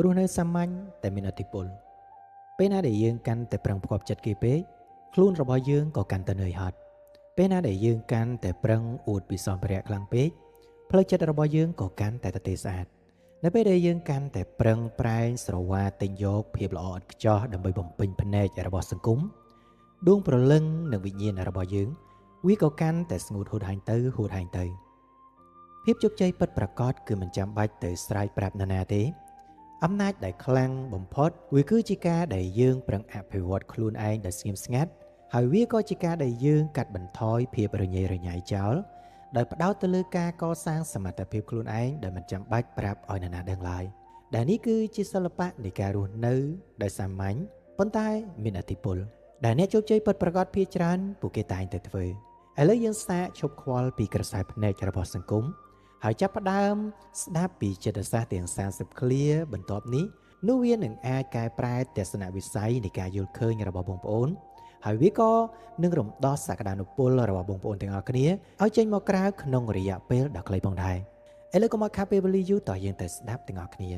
រស់នៅសាមញ្ញតែមានឥទ្ធិពលពេលណាដែលយើងកាន់តែប្រឹងផ្គាប់ចិត្តគេពេកខ្លួនរបស់យើងក៏កាន់តែនឿយហត់ពេលណាដែលយើងកាន់តែប្រឹងអួតពីសម្ភារៈខ្លាំងពេកផ្លូវចិត្តរបស់យើងក៏កាន់តែទទេស្អាតនៅពេលដែលយើងកាន់តែប្រឹងប្រែងស្រវាទិញយកភាពល្អឥតខ្ចោះដើម្បីបំពេញភ្នែករបស់សង្គមដួងព្រលឹងនិងវិញ្ញាណរបស់យើងវាក៏កាន់តែស្ងួតហួតហែងទៅហួតហែងទៅភាពជោគជ័យពិតប្រាកដគឺមិនចាំបាច់ទៅស្រែកប្រាប់នរណាទេអំណាចដែលខ្លាំងបំផុតវាគឺជាការដែលយើងប្រឹងអភិវឌ្ឍខ្លួនឯងដោយស្ងៀមស្ងាត់ហើយវាក៏ជាការដែលយើងកាត់បន្ថយភាពរញ៉េរញ៉ៃចោលដោយផ្ដោតទៅលើការកសាងសមត្ថភាពខ្លួនឯងដែលមិនចាំបាច់ប្រាប់ឲ្យនរណាដឹងឡើយដែលនេះគឺជាសិល្បៈនៃការរស់នៅដោយសាមញ្ញប៉ុន្តែមានឥទ្ធិពលដែលអ្នកជោគជ័យពិតប្រាកដភាគច្រើនពួកគេតែងតែធ្វើឥឡូវយើងសាកឈប់ខ្វល់ពីក្រសែភ្នែករបស់សង្គមហើយចាប់ផ្ដើមស្ដាប់ពីចិត្តសាស្ត្រទាំង30ឃ្លាបន្ទាប់នេះនោះវានឹងអាចកែប្រែទស្សនវិស័យនៃការយល់ឃើញរបស់បងប្អូនហើយវាក៏នឹងរំដោះសក្តានុពលរបស់បងប្អូនទាំងអស់គ្នាឲ្យចេញមកក្រៅក្នុងរយៈពេលដ៏ខ្លីផងដែរឥឡូវកុំឲ្យខាតពេលវេលាយូរតោះយើងទៅស្ដាប់ទាំងអស់គ្នា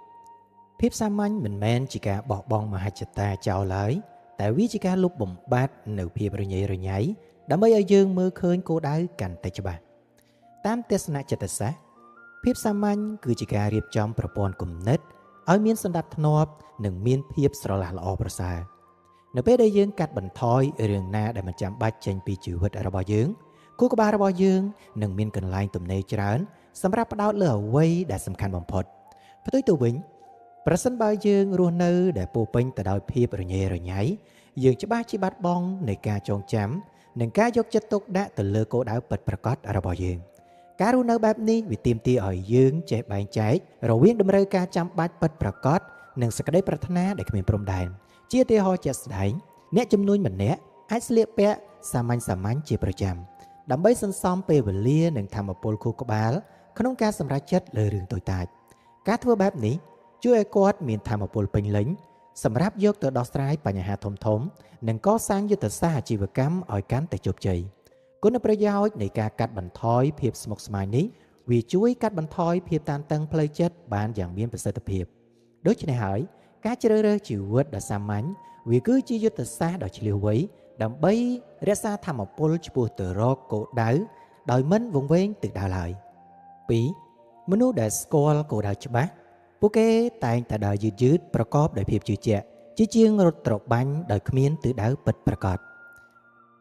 1ភាពសាមញ្ញមិនមែនជាការបោះបង់មហិច្ឆតាចោលឡើយតែវាជាការលុបបំបាត់នៅភាពរញ៉េរញ៉ៃដើម្បីឲ្យយើងមើលឃើញគោលដៅកាន់តែច្បាស់តាមទស្សនៈចិត្តសាស្ត្រភាពសាមញ្ញគឺជាការរៀបចំប្រព័ន្ធគំនិតឲ្យមានសណ្ដាប់ធ្នាប់និងមានភាពស្រឡះល្អប្រសើរនៅពេលដែលយើងកាត់បន្ថយរឿងណាដែលមិនចាំបាច់ចេញពីជីវិតរបស់យើងខួរក្បាលរបស់យើងនឹងមានកន្លែងទំនេរច្រើនសម្រាប់ផ្ដោតលើអ្វីដែលសំខាន់បំផុតផ្ទុយទៅវិញប្រសិនបើយើងរស់នៅដែលពោពេញទៅដោយភាពរញ៉េរញ៉ៃយើងច្បាស់ជាបាត់បង់នៃការចងចាំនិងការយកចិត្តទុកដាក់ទៅលើគោលដៅពិតប្រាកដរបស់យើងការរស់នៅបែបនេះវាទាមទារឲ្យយើងចេះបែងចែករវាងតម្រូវការចាំបាច់ពិតប្រាកដនិងសេចក្តីប្រាថ្នាដែលគ្មានព្រំដែនជាឧទាហរណ៍ជាក់ស្ដែងអ្នកជំនួញម្នាក់អាចស្លៀកពាក់សាមញ្ញៗជាប្រចាំដើម្បីសន្សំពេលវេលានិងថាមពលខួរក្បាលក្នុងការសម្រេចចិត្តលើរឿងតូចតាចការធ្វើបែបនេះជួយឲ្យគាត់មានថាមពលពេញលេញសម្រាប់យកទៅដោះស្រាយបញ្ហាធំៗនិងកសាងយុទ្ធសាស្ត្រអាជីវកម្មឲ្យកាន់តែជោគជ័យគុណប្រយោជន៍នៃការកាត់បន្ថយភាពស្មុគស្មាញនេះវាជួយកាត់បន្ថយភាពតានតឹងផ្លូវចិត្តបានយ៉ាងមានប្រសិទ្ធភាពដូច្នេះហើយការជ្រើសរើសជីវិតដ៏សាមញ្ញវាគឺជាយុទ្ធសាស្ត្រដ៏ឈ្លាសវៃដើម្បីរក្សាថាមពលឆ្ពោះទៅរកគោលដៅដោយមិនវង្វេងទិសដៅឡើយ2មនុស្សដែលស្គាល់គោលដៅច្បាស់ពួកគេតែងតែដើរយឺតៗប្រកបដោយភាពជឿជាក់ជាជាងរត់ត្របាញ់ដោយគ្មានទិសដៅពិតប្រាកដ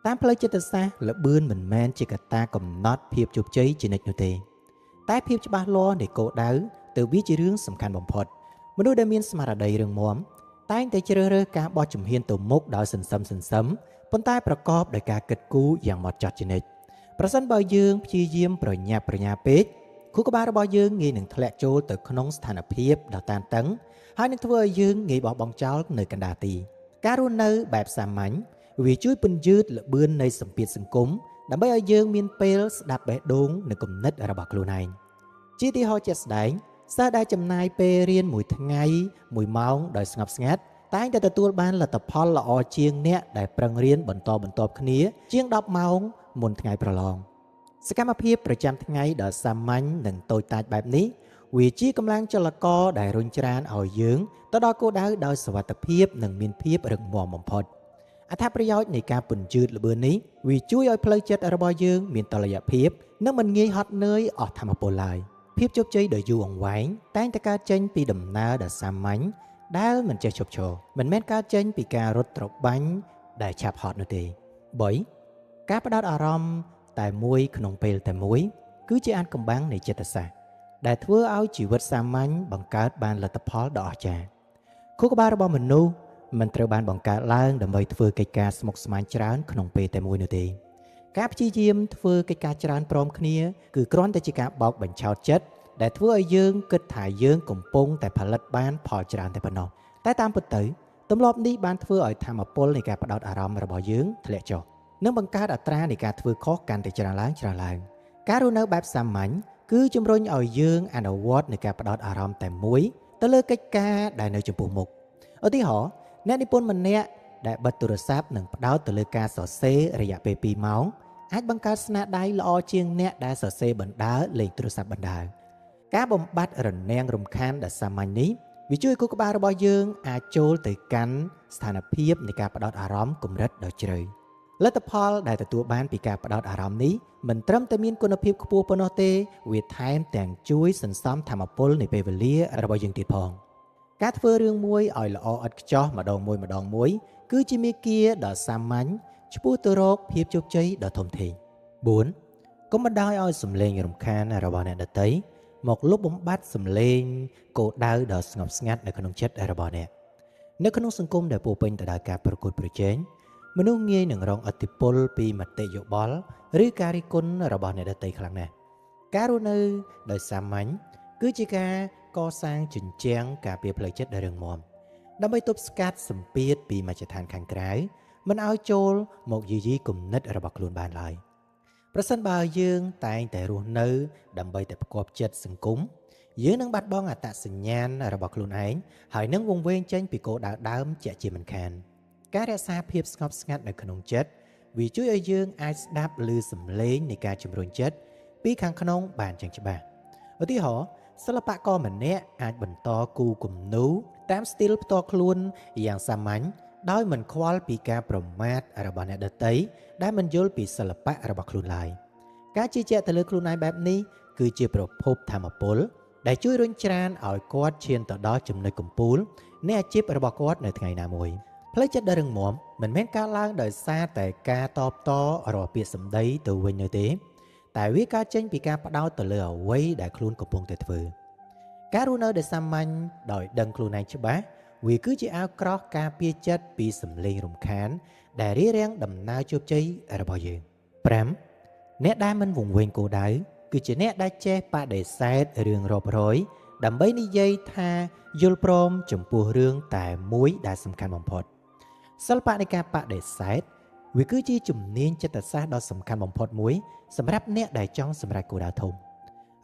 តាមផ្លូវចិត្តសាស្ត្រល្បឿនមិនមែនជាកត្តាកំណត់ភាពជោគជ័យជានិច្ចនោះទេតែភាពច្បាស់លាស់នៃគោលដៅទៅវាជារឿងសំខាន់បំផុតមនុស្សដែលមានស្មារតីរឹងមាំតែងតែជ្រើសរើសការបោះជំហានទៅមុខដោយសន្សឹមប៉ុន្តែប្រកបដោយការគិតគូរយ៉ាងម៉ត់ចត់ជានិច្ចប្រសិនបើយើងព្យាយាមប្រញាប់ប្រញាល់ពេកខួរក្បាលរបស់យើងងាយនឹងធ្លាក់ចូលទៅក្នុងស្ថានភាពដ៏តានតឹងហើយនឹងធ្វើឲ្យយើងងាយបោះបង់ចោលនៅកណ្ដាលទីការរស់នៅបែបសាមញ្ញវាជួយពន្យឺតល្បឿននៃសម្ពាធសង្គមដើម្បីឲ្យយើងមានពេលស្ដាប់បេះដូងនិងគំនិតរបស់ខ្លួនឯងជាឧទាហរណ៍ជាក់ស្ដែងសិស្សដែលចំណាយពេលរៀនមួយថ្ងៃមួយម៉ោងដោយស្ងប់ស្ងាត់តែងតែទទួលបានលទ្ធផលល្អជាងអ្នកដែលប្រឹងរៀនបន្តបន្ទាប់គ្នាជាង10ម៉ោងមុនថ្ងៃប្រឡងសកម្មភាពប្រចាំថ្ងៃដ៏សាមញ្ញនិងតូចតាចបែបនេះវាជាកម្លាំងចលករដែលរុញច្រានឲ្យយើងទៅដល់គោលដៅដោយសុវត្ថិភាពនិងមានភាពរឹងមាំបំផុតអត្ថប្រយោជន៍នៃការពន្យឺតល្បឿននេះវាជួយឲ្យផ្លូវចិត្តរបស់យើងមានតុល្យភាពនិងមិនងាយហត់នឿយអស់ថាមពលឡើយភាពជោគជ័យដ៏យូរអង្វែងតែងតែកើតចេញពីដំណើរដ៏សាមញ្ញដែលមិនចេះឈប់ឈរមិនមែនកើតចេញពីការរត់ត្របាញ់ដែលឆាប់ហត់នោះទេ3ការផ្ដោតអារម្មណ៍តែមួយក្នុងពេលតែមួយគឺជាអាថ៌កំបាំងនៃចិត្តសាស្ត្រដែលធ្វើឲ្យជីវិតសាមញ្ញបង្កើតបានលទ្ធផលដ៏អស្ចារ្យខួរក្បាលរបស់មនុស្សមិនត្រូវបានបង្កើតឡើងដើម្បីធ្វើកិច្ចការស្មុគស្មាញច្រើនក្នុងពេលតែមួយនោះទេការព្យាយាមធ្វើកិច្ចការច្រើនព្រមគ្នាគឺគ្រាន់តែជាការបោកបញ្ឆោតចិត្តដែលធ្វើឲ្យយើងគិតថាយើងកំពុងតែផលិតបានផលច្រើនតែប៉ុណ្ណោះតែតាមពិតទៅទម្លាប់នេះបានធ្វើឲ្យថាមពលនៃការផ្ដោតអារម្មណ៍របស់យើងធ្លាក់ចុះនិងបង្កើតអត្រានៃការធ្វើខុសកាន់តែច្រើនឡើងការរស់នៅបែបសាមញ្ញគឺជំរុញឲ្យយើងអនុវត្តនៃការផ្ដោតអារម្មណ៍តែមួយទៅលើកិច្ចការដែលនៅចំពោះមុខឧទាហរណ៍អ្នកនិពន្ធម្នាក់ដែលបិទទូរស័ព្ទនិងផ្ដោតទៅលើការសរសេររយៈពេល2ម៉ោងអាចបង្កើតស្នាដៃល្អជាងអ្នកដែលសរសេរបណ្ដើរលេងទូរស័ព្ទបណ្ដើរ ការបំបត្តិរនាំងរំខានដ៏សាមញ្ញនេះវាជួយខួរក្បាលរបស់យើងអាចចូលទៅកាន់ស្ថានភាពនៃការផ្ដោតអារម្មណ៍កម្រិតដ៏ជ្រៅលទ្ធផលដែលទទួលបានពីការផ្ដោតអារម្មណ៍នេះមិនត្រឹមតែមានគុណភាពខ្ពស់ប៉ុណ្ណោះទេវាថែមទាំងជួយសន្សំថាមពលនៃពេលវេលារបស់យើងទៀតផងការធ្វើរឿងមួយឲ្យល្អឥតខ្ចោះម្ដងមួយគឺជាមាគ៌ាដ៏សាមញ្ញឆ្ពោះទៅរកភាពជោគជ័យដ៏ធំធេង4កុំបណ្ដោយឲ្យសំឡេងរំខានរបស់អ្នកដទៃមកលុបបំបាត់សំឡេងគោលដៅដ៏ស្ងប់ស្ងាត់នៅក្នុងចិត្តរបស់អ្នកនៅក្នុងសង្គមដែលពោពេញទៅដោយការប្រកួតប្រជែងមនុស្សងាយនឹងរងឥទ្ធិពលពីមតិយោបល់ឬការរិះគន់របស់អ្នកដទៃខ្លាំងណាស់ការរស់នៅដោយសាមញ្ញគឺជាការកសាងជញ្ជាំងការពារផ្លូវចិត្តដ៏រឹងមាំដើម្បីទប់ស្កាត់សម្ពាធពីមជ្ឈដ្ឋានខាងក្រៅមិនឲ្យចូលមកយាយីគំនិតរបស់ខ្លួនបានឡើយប្រសិនបើយើងតែងតែរស់នៅដើម្បីតែផ្គាប់ចិត្តសង្គមយើងនឹងបាត់បង់អត្តសញ្ញាណរបស់ខ្លួនឯងហើយនឹងវង្វេងចេញពីគោលដៅដើមជាក់ជាមិនខានការរក្សាភាពស្ងប់ស្ងាត់នៅក្នុងចិត្តវាជួយឲ្យយើងអាចស្ដាប់ឮសំឡេងនៃការជំរុញចិត្តពីខាងក្នុងបានយ៉ាងច្បាស់ឧទាហរណ៍សិល្បករម្នាក់អាចបន្តគូគំនូរតាមស្ទីលផ្ទាល់ខ្លួនយ៉ាងសាមញ្ញដោយមិនខ្វល់ពីការប្រមាថរបស់អ្នកដទៃដែលមិនយល់ពីសិល្បៈរបស់ខ្លួនឡើយការជឿជាក់ទៅលើខ្លួនឯងបែបនេះគឺជាប្រភពធម៌ពលដែលជួយរុញច្រានឲ្យគាត់ឈានទៅដល់ចំណុចកំពូលនៃអាជីពរបស់គាត់នៅថ្ងៃណាមួយផ្លូវចិត្តដ៏រឹងមាំមិនមែនកើតឡើងដោយសារតែការតបតរាល់ពាក្យសម្ដីទៅវិញនោះទេតែវាកើតចេញពីការផ្ដោតទៅលើអ្វីដែលខ្លួនកំពុងតែធ្វើការរស់នៅដោយសាមញ្ញដោយដឹងខ្លួនឯងច្បាស់វាគឺជាអាវក្រោះការពារចិត្តពីសំឡេងរំខានដែលរារាំងដំណើរជោគជ័យរបស់យើង5អ្នកដែលមិនវង្វេងគោលដៅគឺជាអ្នកដែលចេះបដិសេធរឿងរាប់រយដើម្បីនិយាយថាយល់ព្រមចំពោះរឿងតែមួយដែលសំខាន់បំផុតសិល្បៈនៃការបដិសេធវាគឺជាជំនាញចិត្តសាស្ត្រដ៏សំខាន់បំផុតមួយសម្រាប់អ្នកដែលចង់សម្រេចគោលដៅធំ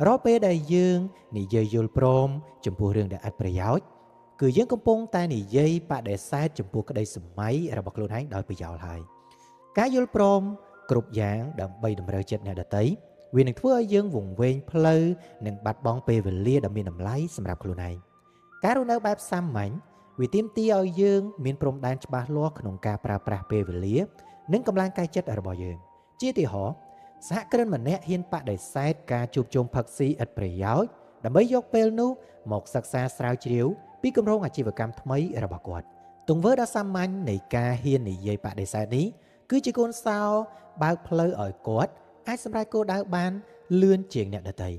រាល់ពេលដែលយើងនិយាយយល់ព្រមចំពោះរឿងដែលឥតប្រយោជន៍គឺយើងកំពុងតែនិយាយបដិសេធចំពោះក្តីសម័យរបស់ខ្លួនឯងដោយប្រយោលហើយការយល់ព្រមគ្រប់យ៉ាងដើម្បីតម្រូវចិត្តអ្នកដទៃវានឹងធ្វើឲ្យយើងវង្វេងផ្លូវនិងបាត់បង់ពេលវេលាដ៏មានតម្លៃសម្រាប់ខ្លួនឯងការរស់នៅបែបសាមញ្ញវាទាមទារឲ្យយើងមានព្រំដែនច្បាស់លាស់ក្នុងការប្រើប្រាស់ពេលវេលានិងកម្លាំងកាយចិត្តរបស់យើងជាឧទាហរណ៍សហគ្រិនម្នាក់ហ៊ានបដិសេធការជួបជុំផឹកស៊ីឥតប្រយោជន៍ដើម្បីយកពេលនោះមកសិក្សាស្រាវជ្រាវពីគម្រោងអាជីវកម្មថ្មីរបស់គាត់ទង្វើដ៏សាមញ្ញនៃការហ៊ាននិយាយបដិសេធនេះគឺជាកូនសោបើកផ្លូវឲ្យគាត់អាចសម្រេចគោលដៅបានលឿនជាងអ្នកដទៃ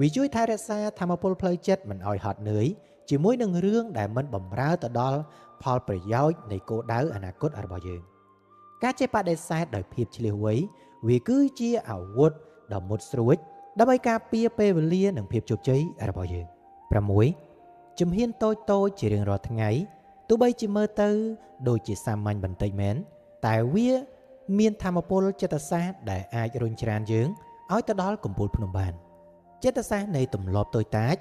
វាជួយថែរក្សាធម៌ពលផ្លូវចិត្តមិនឲ្យហត់នឿយជាមួយនឹងរឿងដែលមិនបំរើទៅដល់ផលប្រយោជន៍នៃគោលដៅអនាគតរបស់យើងការចេះបដិសេធដោយភាពឈ្លាសវៃវាគឺជាអាវុធដ៏មុតស្រួចដើម្បីការពារពេលវេលានិងភាពជោគជ័យរបស់យើង6ជំហានតូចៗជារៀងរាល់ថ្ងៃទោះបីជាមើលទៅដូចជាសាមញ្ញបន្តិចមែនតែវាមានធម៌ពលចិត្តសាស្ត្រដែលអាចរុញច្រានយើងឲ្យទៅដល់កំពូលភ្នំបានចិត្តសាស្ត្រនៃទម្លាប់តូចតាច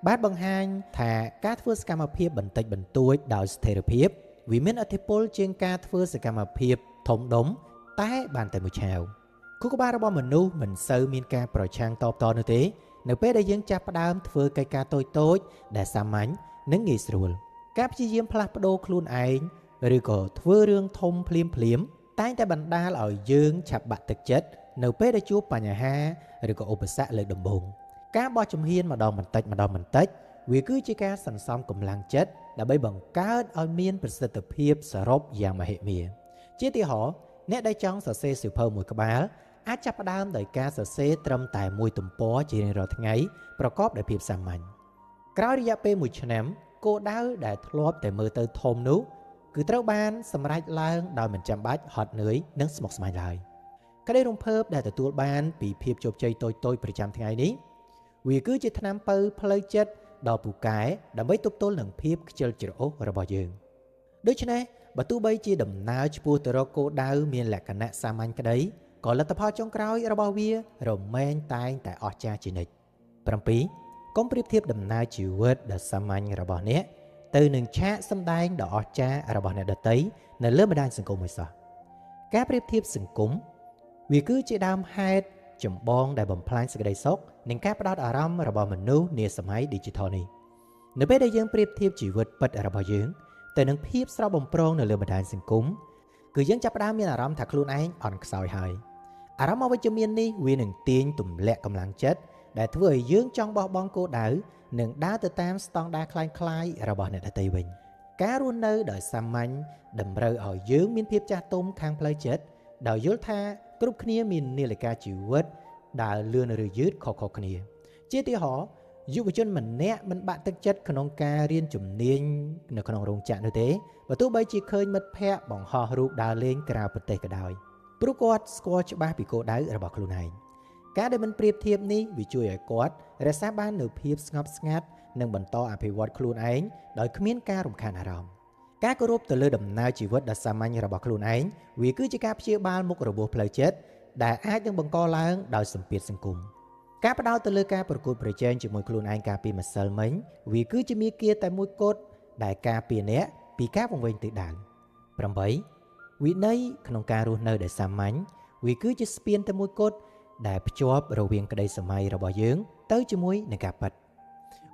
បានបង្ហាញថាការធ្វើសកម្មភាពបន្តិចបន្តួចដោយស្ថិរភាពវាមានឥទ្ធិពលជាងការធ្វើសកម្មភាពធំដុំតែបានតែមួយឆាវខួរក្បាលរបស់មនុស្សមិនសូវមានការប្រឆាំងតបតនោះទេនៅពេលដែលយើងចាប់ផ្ដើមធ្វើកិច្ចការតូចៗដែលសាមញ្ញនិងងាយស្រួលការព្យាយាមផ្លាស់ប្ដូរខ្លួនឯងឬក៏ធ្វើរឿងធំភ្លាមៗតែងតែបណ្ដាលឲ្យយើងឆាប់បាក់ទឹកចិត្តនៅពេលដែលជួបបញ្ហាឬក៏ឧបសគ្គលើកដំបូងការបោះជំហានម្ដងបន្តិចវាគឺជាការសន្សំកម្លាំងចិត្តដើម្បីបង្កើតឲ្យមានប្រសិទ្ធភាពសរុបយ៉ាងមហិមាជាឧទាហរណ៍អ្នកដែលចង់សរសេរសៀវភៅមួយក្បាលអាចចាប់ផ្ដើមដោយការសរសេរត្រឹមតែមួយទំព័រជារៀងរាល់ថ្ងៃប្រកបដោយភាពសាមញ្ញក្រោយរយៈពេល1ឆ្នាំគោលដៅដែលធ្លាប់តែមើលទៅធំនោះគឺត្រូវបានសម្រេចឡើងដោយមិនចាំបាច់ហត់នឿយនិងស្មុគស្មាញឡើយក្តីរំភើបដែលទទួលបានពីភាពជោគជ័យតូចៗប្រចាំថ្ងៃនេះវាគឺជាថ្នាំពៅផ្លូវចិត្តដ៏ពូកែដើម្បីទប់ទល់នឹងភាពខ្ជិលច្រអូសរបស់យើងដូច្នេះបើទោះបីជាដំណើរឆ្ពោះទៅរកគោលដៅមានលក្ខណៈសាមញ្ញក្តីក៏លទ្ធផលចុងក្រោយរបស់វារមែងតែងតែអស្ចារ្យជានិច្ច7កុំប្រៀបធៀបដំណើរជីវិតដ៏សាមញ្ញរបស់អ្នកទៅនឹងឆាកសម្ដែងដ៏អស្ចារ្យរបស់អ្នកដទៃនៅលើបណ្ដាញសង្គមមួយសោះការប្រៀបធៀបសង្គមវាគឺជាដើមហេតុ ចម្បងដែលបំផ្លាញសេចក្តីសុខនិងការផ្ដោតអារម្មណ៍របស់មនុស្សនាសម័យ Digital នេះនៅពេលដែលយើងប្រៀបធៀបជីវិតពិតរបស់យើងទៅនឹងភាពស្រស់បំព្រងនៅលើបណ្ដាញសង្គមគឺយើងចាប់ផ្ដើមមានអារម្មណ៍ថាខ្លួនឯងអន់ខ្សោយហើយអារម្មណ៍អវិជ្ជមាននេះវានឹងទាញទម្លាក់កម្លាំងចិត្តដែលធ្វើឲ្យយើងចង់បោះបង់គោលដៅនិងដើរទៅតាមស្តង់ដារคล้ายៗរបស់អ្នកដទៃវិញការរស់នៅដោយសាមញ្ញតម្រូវឲ្យយើងមានភាពចាស់ទុំខាងផ្លូវចិត្តដោយយល់ថាគ្រប់គ្នាមាននាឡិកាជីវិតដើរលឿនឬយឺតខុសៗគ្នាជាឧទាហរណ៍យុវជនម្នាក់មិនបាក់ទឹកចិត្តក្នុងការរៀនជំនាញនៅក្នុងរោងចក្រនោះទេបើទោះបីជាឃើញមិត្តភ័ក្តិបង្ហោះរូបដើរលេងក្រៅប្រទេសក៏ដោយព្រោះគាត់ស្គាល់ច្បាស់ពីគោលដៅរបស់ខ្លួនឯងការដែលមិនប្រៀបធៀបនេះវាជួយឲ្យគាត់រក្សាបាននូវភាពស្ងប់ស្ងាត់និងបន្តអភិវឌ្ឍខ្លួនឯងដោយគ្មានការរំខានអារម្មណ៍ការគោរពទៅលើដំណើរជីវិតដ៏សាមញ្ញរបស់ខ្លួនឯងវាគឺជាការព្យាបាលមុខរបួសផ្លូវចិត្តដែលអាចនឹងបង្កឡើងដោយសម្ពាធសង្គមការផ្ដោតទៅលើការប្រកួតប្រជែងជាមួយខ្លួនឯងកាលពីម្សិលមិញវាគឺជាមាគ៌ាតែមួយគត់ដែលការពារអ្នកពីការវង្វេងទិសដៅ8វិន័យក្នុងការរស់នៅដោយសាមញ្ញវាគឺជាស្ពានតែមួយគត់ដែលភ្ជាប់រវាងក្តីសម័យរបស់យើងទៅជាមួយនឹងការពិត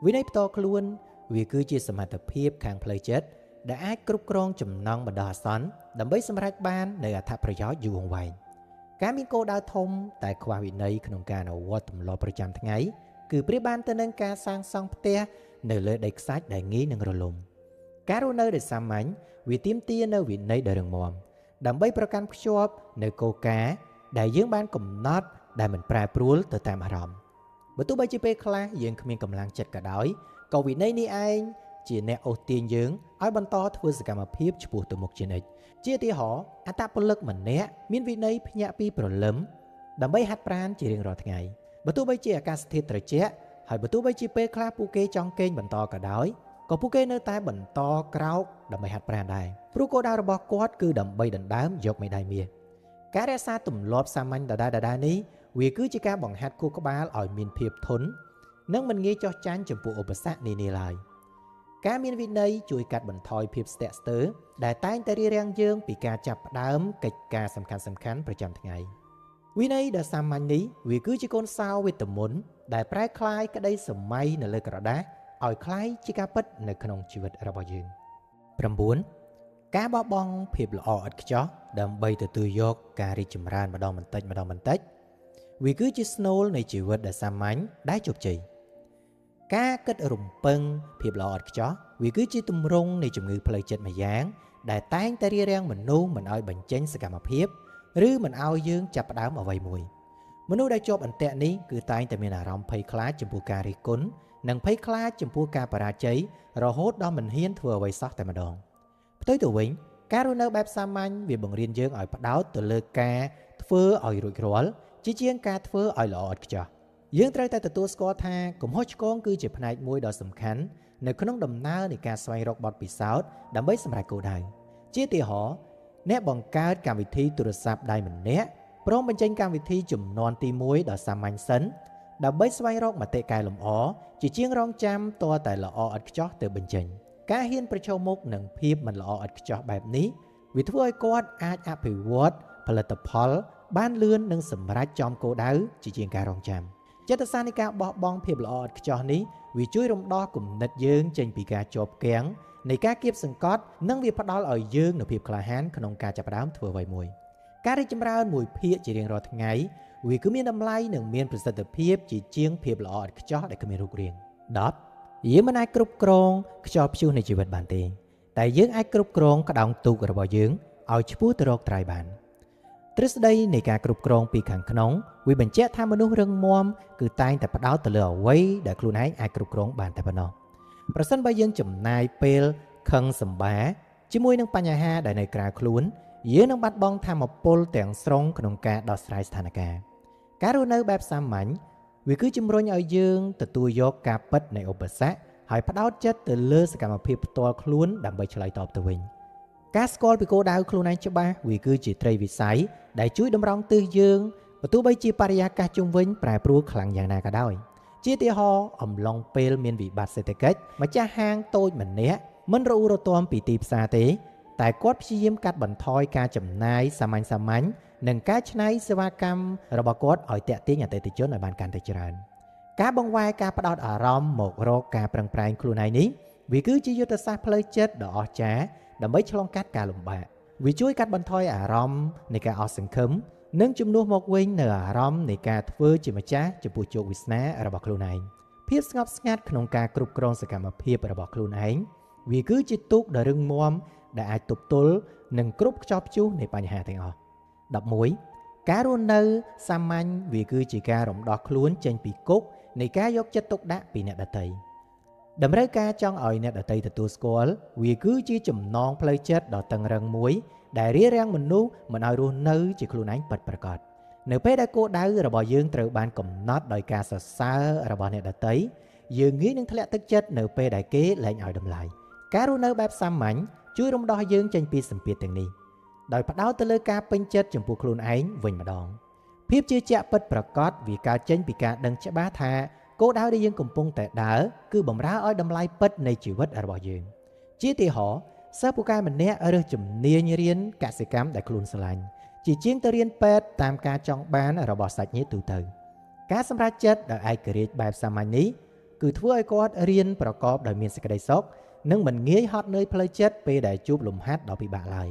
វិន័យផ្ទាល់ខ្លួនវាគឺជាសមត្ថភាពខាងផ្លូវចិត្តដែលអាចគ្រប់គ្រងចំណង់បណ្ដោះអាសន្នដើម្បីសម្រេចបាននូវអត្ថប្រយោជន៍យូរអង្វែងការមានគោលដៅធំតែខ្វះវិន័យក្នុងការអនុវត្តទម្លាប់ប្រចាំថ្ងៃគឺប្រៀបបានទៅនឹងការសាងសង់ផ្ទះនៅលើដីខ្សាច់ដែលងាយនឹងរលំការរស់នៅដោយសាមញ្ញវាទាមទារនូវវិន័យដ៏រឹងមាំដើម្បីប្រកាន់ខ្ជាប់នូវគោលការណ៍ដែលយើងបានកំណត់ដែលមិនប្រែប្រួលទៅតាមអារម្មណ៍បើទោះបីជាពេលខ្លះយើងគ្មានកម្លាំងចិត្តក៏ដោយក៏វិន័យនេះឯងជាអ្នកអូសទាញយើងឲ្យបន្តធ្វើសកម្មភាពឆ្ពោះទៅមុខជានិច្ចជាឧទាហរណ៍អត្តពលិកម្នាក់មានវិន័យភ្ញាក់ពីព្រលឹមដើម្បីហាត់ប្រាណជារៀងរាល់ថ្ងៃបើទោះបីជាអាកាសធាតុត្រជាក់ហើយបើទោះបីជាពេលខ្លះពួកគេចង់គេងបន្តក៏ដោយក៏ពួកគេនៅតែបន្តក្រោកដើម្បីហាត់ប្រាណដែរព្រោះគោលដៅរបស់គាត់គឺដើម្បីដណ្ដើមយកមេដាយមាសការរក្សាទម្លាប់សាមញ្ញដដែលៗនេះវាគឺជាការបង្ហាត់ខួរក្បាលឲ្យមានភាពធន់និងមិនងាយចោះចាញ់ចំពោះឧបសគ្គនានាឡើយការមានវិន័យជួយកាត់បន្ថយភាពស្ទាក់ស្ទើរដែលតែងតែរារាំងយើងពីការចាប់ផ្ដើមកិច្ចការសំខាន់ៗប្រចាំថ្ងៃវិន័យដ៏សាមញ្ញនេះវាគឺជាកូនសោវេទមន្តដែលប្រែក្លាយក្តីសម័យនៅលើក្រដាសឲ្យក្លាយជាការពិតនៅក្នុងជីវិតរបស់យើង9ការបោះបង់ភាពល្អឥតខ្ចោះដើម្បីទទួលយកការរីកចម្រើនម្ដងបន្តិចម្ដងបន្តិចវាគឺជាស្នូលនៃជីវិតដ៏សាមញ្ញដែលជោគជ័យការគិតរំពឹងភាពល្អឥតខ្ចោះវាគឺជាទម្រង់នៃជំងឺផ្លូវចិត្តមួយយ៉ាងដែលតែងតែរារាំងមនុស្សមិនឲ្យបញ្ចេញសកម្មភាពឬមិនឲ្យយើងចាប់ផ្ដើមអ្វីមួយមនុស្សដែលជាប់អន្ទាក់នេះគឺតែងតែមានអារម្មណ៍ភ័យខ្លាចចំពោះការរិះគន់និងភ័យខ្លាចចំពោះការបរាជ័យរហូតដល់មិនហ៊ានធ្វើអ្វីសោះតែម្ដងផ្ទុយទៅវិញការរស់នៅបែបសាមញ្ញវាបង្រៀនយើងឲ្យផ្ដោតទៅលើការធ្វើឲ្យរួចរាល់ជាជាងការធ្វើឲ្យល្អឥតខ្ចោះយើងត្រូវតែទទួលស្គាល់ថាកំហុសឆ្គងគឺជាផ្នែកមួយដ៏សំខាន់នៅក្នុងដំណើរនៃការស្វែងរកបទពិសោធន៍ដើម្បីសម្រេចគោលដៅជាឧទាហរណ៍អ្នកបង្កើតកម្មវិធីទូរស័ព្ទដៃម្នាក់ព្រមបញ្ចេញកម្មវិធីជំនាន់ទី1ដ៏សាមញ្ញសិនដើម្បីស្វែងរកមតិកែលម្អជាជាងរងចាំទាល់តែល្អឥតខ្ចោះទៅបញ្ចេញការហ៊ានប្រឈមមុខនឹងភាពមិនល្អឥតខ្ចោះបែបនេះវាធ្វើឲ្យគាត់អាចអភិវឌ្ឍផលិតផលបានលឿននិងសម្រេចចំគោលដៅជាជាងការរងចាំចិត្តសាស្ត្រនៃការបោះបង់ភាពល្អឥតខ្ចោះនេះវាជួយរំដោះគំនិតយើងចេញពីការជាប់គាំងនៃការគៀបសង្កត់និងវាផ្ដល់ឲ្យយើងនូវភាពក្លាហានក្នុងការចាប់ផ្ដើមធ្វើអ្វីមួយការរីកចម្រើនមួយភាគជារៀងរាល់ថ្ងៃវាគឺមានតម្លៃនិងមានប្រសិទ្ធភាពជាជាងភាពល្អឥតខ្ចោះដែលគ្មានរូបរាង10យើងមិនអាចគ្រប់គ្រងខ្យល់ព្យុះនៃជីវិតបានទេតែយើងអាចគ្រប់គ្រងក្តោងទូករបស់យើងឲ្យឆ្ពោះទៅរកត្រៃបានទ្រឹស្ដីនៃការគ្រប់គ្រងពីខាងក្នុងវាបញ្ជាក់ថាមនុស្សរឹងមាំគឺតែងតែផ្ដោតទៅលើអ្វីដែលខ្លួនឯងអាចគ្រប់គ្រងបានតែប៉ុណ្ណោះប្រសិនបើយើងចំណាយពេលខឹងសម្បាជាមួយនឹងបញ្ហាដែលនៅក្រៅខ្លួនយើងនឹងបាត់បង់ថាមពលទាំងស្រុងក្នុងការដោះស្រាយស្ថានភាពការរស់នៅបែបសាមញ្ញវាគឺជំរុញឲ្យយើងទទួលយកការពិតនៃឧបសគ្គហើយផ្ដោតចិត្តទៅលើសកម្មភាពផ្ទាល់ខ្លួនដើម្បីឆ្លើយតបទៅវិញការស្គាល់ពីគោលដៅខ្លួនឯងច្បាស់វាគឺជាត្រីវិស័យដែលជួយតម្រង់ទិសយើងបើទោះបីជាបរិយាកាសជុំវិញប្រែប្រួលខ្លាំងយ៉ាងណាក៏ដោយជាឧទាហរណ៍អំឡុងពេលមានវិបត្តិសេដ្ឋកិច្ចម្ចាស់ហាងតូចម្នាក់មិនរអ៊ូរទាំពីទីផ្សារទេ តែគាត់ព្យាយាមកាត់បន្ថយការចំណាយសាមញ្ញសាមញ្ញនិងការច្នៃសេវាកម្មរបស់គាត់ឲ្យទាក់ទាញអតិថិជនឲ្យបានកាន់តែច្រើនការបង្វែរការផ្ដោតអារម្មណ៍មករកការប្រឹងប្រែងខ្លួនឯងនេះវាគឺជាយុទ្ធសាស្ត្រផ្លូវចិត្តដ៏អស្ចារ្យដើម្បីឆ្លងកាត់ការលំបាកវាជួយកាត់បន្ថយអារម្មណ៍នៃការអស់សង្ឃឹមនិងជំនួសមកវិញនៅអារម្មណ៍នៃការធ្វើជាម្ចាស់ចំពោះជោគវាសនារបស់ខ្លួនឯងភាពស្ងប់ស្ងាត់ក្នុងការគ្រប់គ្រងសកម្មភាពរបស់ខ្លួនឯងវាគឺជាទូកដ៏រឹងមាំដែលអាចទប់ទល់និងគ្រប់ខ្យល់ព្យុះនៃបញ្ហាទាំងអស់11ការរស់នៅសាមញ្ញវាគឺជាការរំដោះខ្លួនចេញពីគុកនៃការយកចិត្តទុកដាក់ពីអ្នកដទៃតម្រូវការចង់ឲ្យអ្នកដទៃទទួលស្គាល់វាគឺជាចំណងផ្លូវចិត្តដ៏តឹងរ៉ឹងមួយដែលរារាំងមនុស្សមិនឲ្យរស់នៅជាខ្លួនឯងពិតប្រាកដនៅពេលដែលគោលដៅរបស់យើងត្រូវបានកំណត់ដោយការសរសើររបស់អ្នកដទៃយើងងាយនឹងធ្លាក់ទឹកចិត្តនៅពេលដែលគេលែងឲ្យតម្លៃការរស់នៅបែបសាមញ្ញជួយរំដោះយើងចេញពីសម្ពាធទាំងនេះដោយផ្ដោតទៅលើការពេញចិត្តចំពោះខ្លួនឯងវិញម្ដងភាពជឿជាក់ពិតប្រាកដវាកើតចេញពីការដឹងច្បាស់ថាគោលដៅដែលយើងកំពុងតែដើរគឺបំរើឲ្យតម្លៃពិតនៃជីវិតរបស់យើងជាឧទាហរណ៍សិស្សពូកែម្នាក់រើសជំនាញរៀនកសិកម្មដែលខ្លួនស្រឡាញ់ជាជាងទៅរៀនពេទ្យតាមការចង់បានរបស់សាច់ញាតិទូទៅការសម្រេចចិត្តដោយឯករាជ្យបែបសាមញ្ញនេះគឺធ្វើឲ្យគាត់រៀនប្រកបដោយមានសេចក្តីសុខនិងមិនងាយហត់នឿយផ្លូវចិត្តពេលដែលជួបលំហាត់ដ៏ពិបាកឡើយ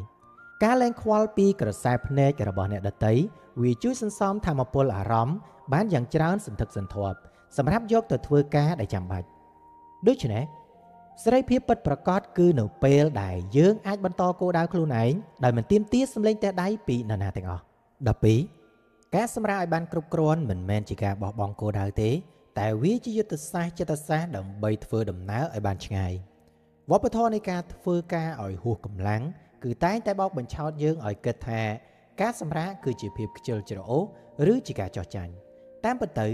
ការលែងខ្វល់ពីក្រសែភ្នែករបស់អ្នកដទៃវាជួយសន្សំធម៌ពលអារម្មណ៍បានយ៉ាងច្រើនសន្ធឹកសន្ធាប់សម្រាប់យកទៅធ្វើការដែលចាំបាច់ដូច្នេះសេរីភាពពិតប្រាកដគឺនៅពេលដែលយើងអាចបន្តគោលដៅខ្លួនឯងដោយមិនទាមទារសម្លេងទះដៃពីនរណាទាំងអស់12ការសម្រាកឲ្យបានគ្រប់គ្រាន់មិនមែនជាការបោះបង់គោលដៅទេតែវាជាយុទ្ធសាស្ត្រចិត្តសាស្ត្រដើម្បីធ្វើដំណើរឲ្យបានឆ្ងាយវប្បធម៌នៃការធ្វើការឲ្យហួសកម្លាំងគឺតែងតែបោកបញ្ឆោតយើងឲ្យគិតថាការសម្រាកគឺជាភាពខ្ជិលច្រអូសឬជាការចោះចាញ់តាមពិតទៅ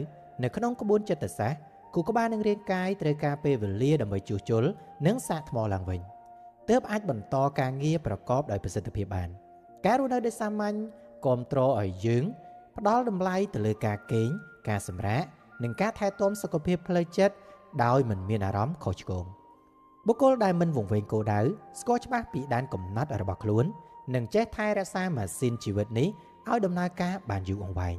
នៅក្នុងក្បួនចិត្តសាស្ត្រខួរក្បាលនិងរាងកាយត្រូវការពេលវេលាដើម្បីជួសជុលនិងសាកថ្មឡើងវិញទើបអាចបន្តការងារប្រកបដោយប្រសិទ្ធភាពបានការរស់នៅដោយសាមញ្ញគាំទ្រឲ្យយើងផ្ដល់តម្លៃទៅលើការគេងការសម្រាកនិងការថែទាំសុខភាពផ្លូវចិត្តដោយមិនមានអារម្មណ៍ខុសឆ្គងបុគ្គលដែលមិនវង្វេងគោលដៅស្គាល់ច្បាស់ពីដែនកំណត់របស់ខ្លួននិងចេះថែរក្សាម៉ាស៊ីនជីវិតនេះឲ្យដំណើរការបានយូរអង្វែង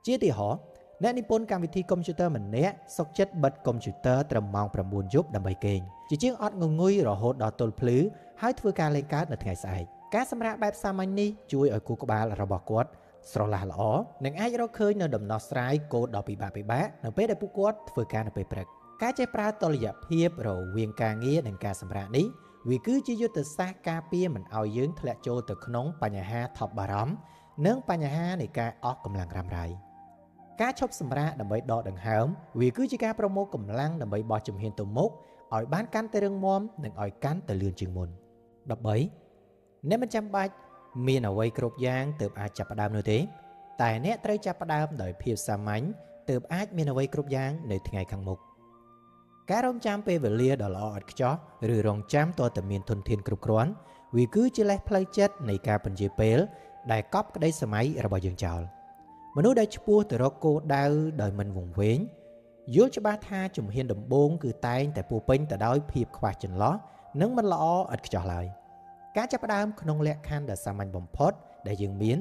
ជាឧទាហរណ៍អ្នកនិពន្ធកម្មវិធីកុំព្យូទ័រម្នាក់សុខចិត្តបិទកុំព្យូទ័រត្រឹមម៉ោង9យប់ដើម្បីគេងជាជាងអត់ងងុយរហូតដល់ទល់ភ្លឺហើយធ្វើការលេងកើតនៅថ្ងៃស្អែកការសម្រាកបែបសាមញ្ញនេះជួយឲ្យខួរក្បាលរបស់គាត់ស្រឡះល្អនិងអាចរកឃើញនៅដំណោះស្រាយកូដដ៏ពិបាកៗនៅពេលដែលពួកគាត់ធ្វើការនៅពេលព្រឹកការចេះប្រើតុល្យភាពរវាងការងារនិងការសម្រាកនេះវាគឺជាយុទ្ធសាស្ត្រការពារមិនឲ្យយើងធ្លាក់ចូលទៅក្នុងបញ្ហាថប់បារម្ភនិងបញ្ហានៃការអស់កម្លាំងរ៉ាំរ៉ៃការឈប់សម្រាកដើម្បីដកដង្ហើមវាគឺជាការប្រមូលកម្លាំងដើម្បីបោះជំហានទៅមុខឲ្យបានកាន់តែរឹងមាំនិងឲ្យកាន់តែលឿនជាងមុន13អ្នកមិនចាំបាច់មានអ្វីគ្រប់យ៉ាងទើបអាចចាប់ផ្ដើមនោះទេតែអ្នកត្រូវចាប់ផ្ដើមដោយភាពសាមញ្ញទើបអាចមានអ្វីគ្រប់យ៉ាងនៅថ្ងៃខាងមុខការរងចាំពេលវេលាដ៏ល្អឥតខ្ចោះឬរងចាំទាល់តែមានធនធានគ្រប់គ្រាន់វាគឺជាលេសផ្លូវចិត្តនៃការពន្យាពេលដែលកប់ក្តីសម័យរបស់យើងចោលមនុស្សដែលឆ្ពោះទៅរកគោលដៅដោយមិនវង្វេងយល់ច្បាស់ថាជំហានដំបូងគឺតែងតែពោពេញទៅដោយភាពខ្វះចន្លោះនិងមិនល្អឥតខ្ចោះឡើយការចាប់ផ្ដើមក្នុងលក្ខខណ្ឌដ៏សាមញ្ញបំផុតដែលយើងមាន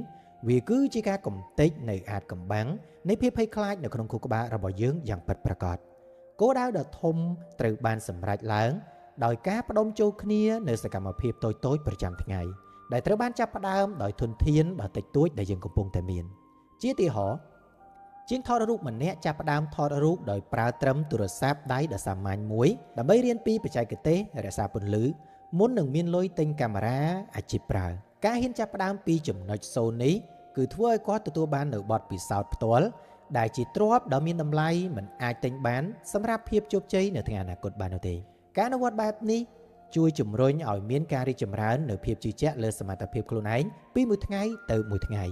វាគឺជាការកំទេចនៅអាចកំបាំងនៃភាពភ័យខ្លាចនៅក្នុងខួរក្បាលរបស់យើងយ៉ាងពិតប្រាកដគោលដៅដ៏ធំត្រូវបានសម្រេចឡើងដោយការផ្ដុំចូលគ្នានៅសកម្មភាពតូចៗប្រចាំថ្ងៃដែលត្រូវបានចាប់ផ្ដើមដោយធនធានដ៏តិចតួចដែលយើងកំពុងតែមានជាឧទាហរណ៍ជាងថតរូបម្នាក់ចាប់ផ្ដើមថតរូបដោយប្រើត្រឹមទូរស័ព្ទដៃដ៏សាមញ្ញមួយដើម្បីរៀនពីបច្ចេកទេសរក្សាពន្លឺមុននឹងមានលុយទិញកាមេរ៉ាអាជីពប្រើការហ៊ានចាប់ផ្ដើមពីចំណុចសូន្យនេះគឺធ្វើឲ្យគាត់ទទួលបាននូវបទពិសោធន៍ផ្ទាល់ដែលជាទ្រព្យដ៏មានតម្លៃមិនអាចទិញបានសម្រាប់ភាពជោគជ័យនៅថ្ងៃអនាគតបាននោះទេការអនុវត្តបែបនេះជួយជំរុញឲ្យមានការរីកចម្រើននូវភាពជឿជាក់លើសមត្ថភាពខ្លួនឯងពីមួយថ្ងៃទៅមួយថ្ងៃ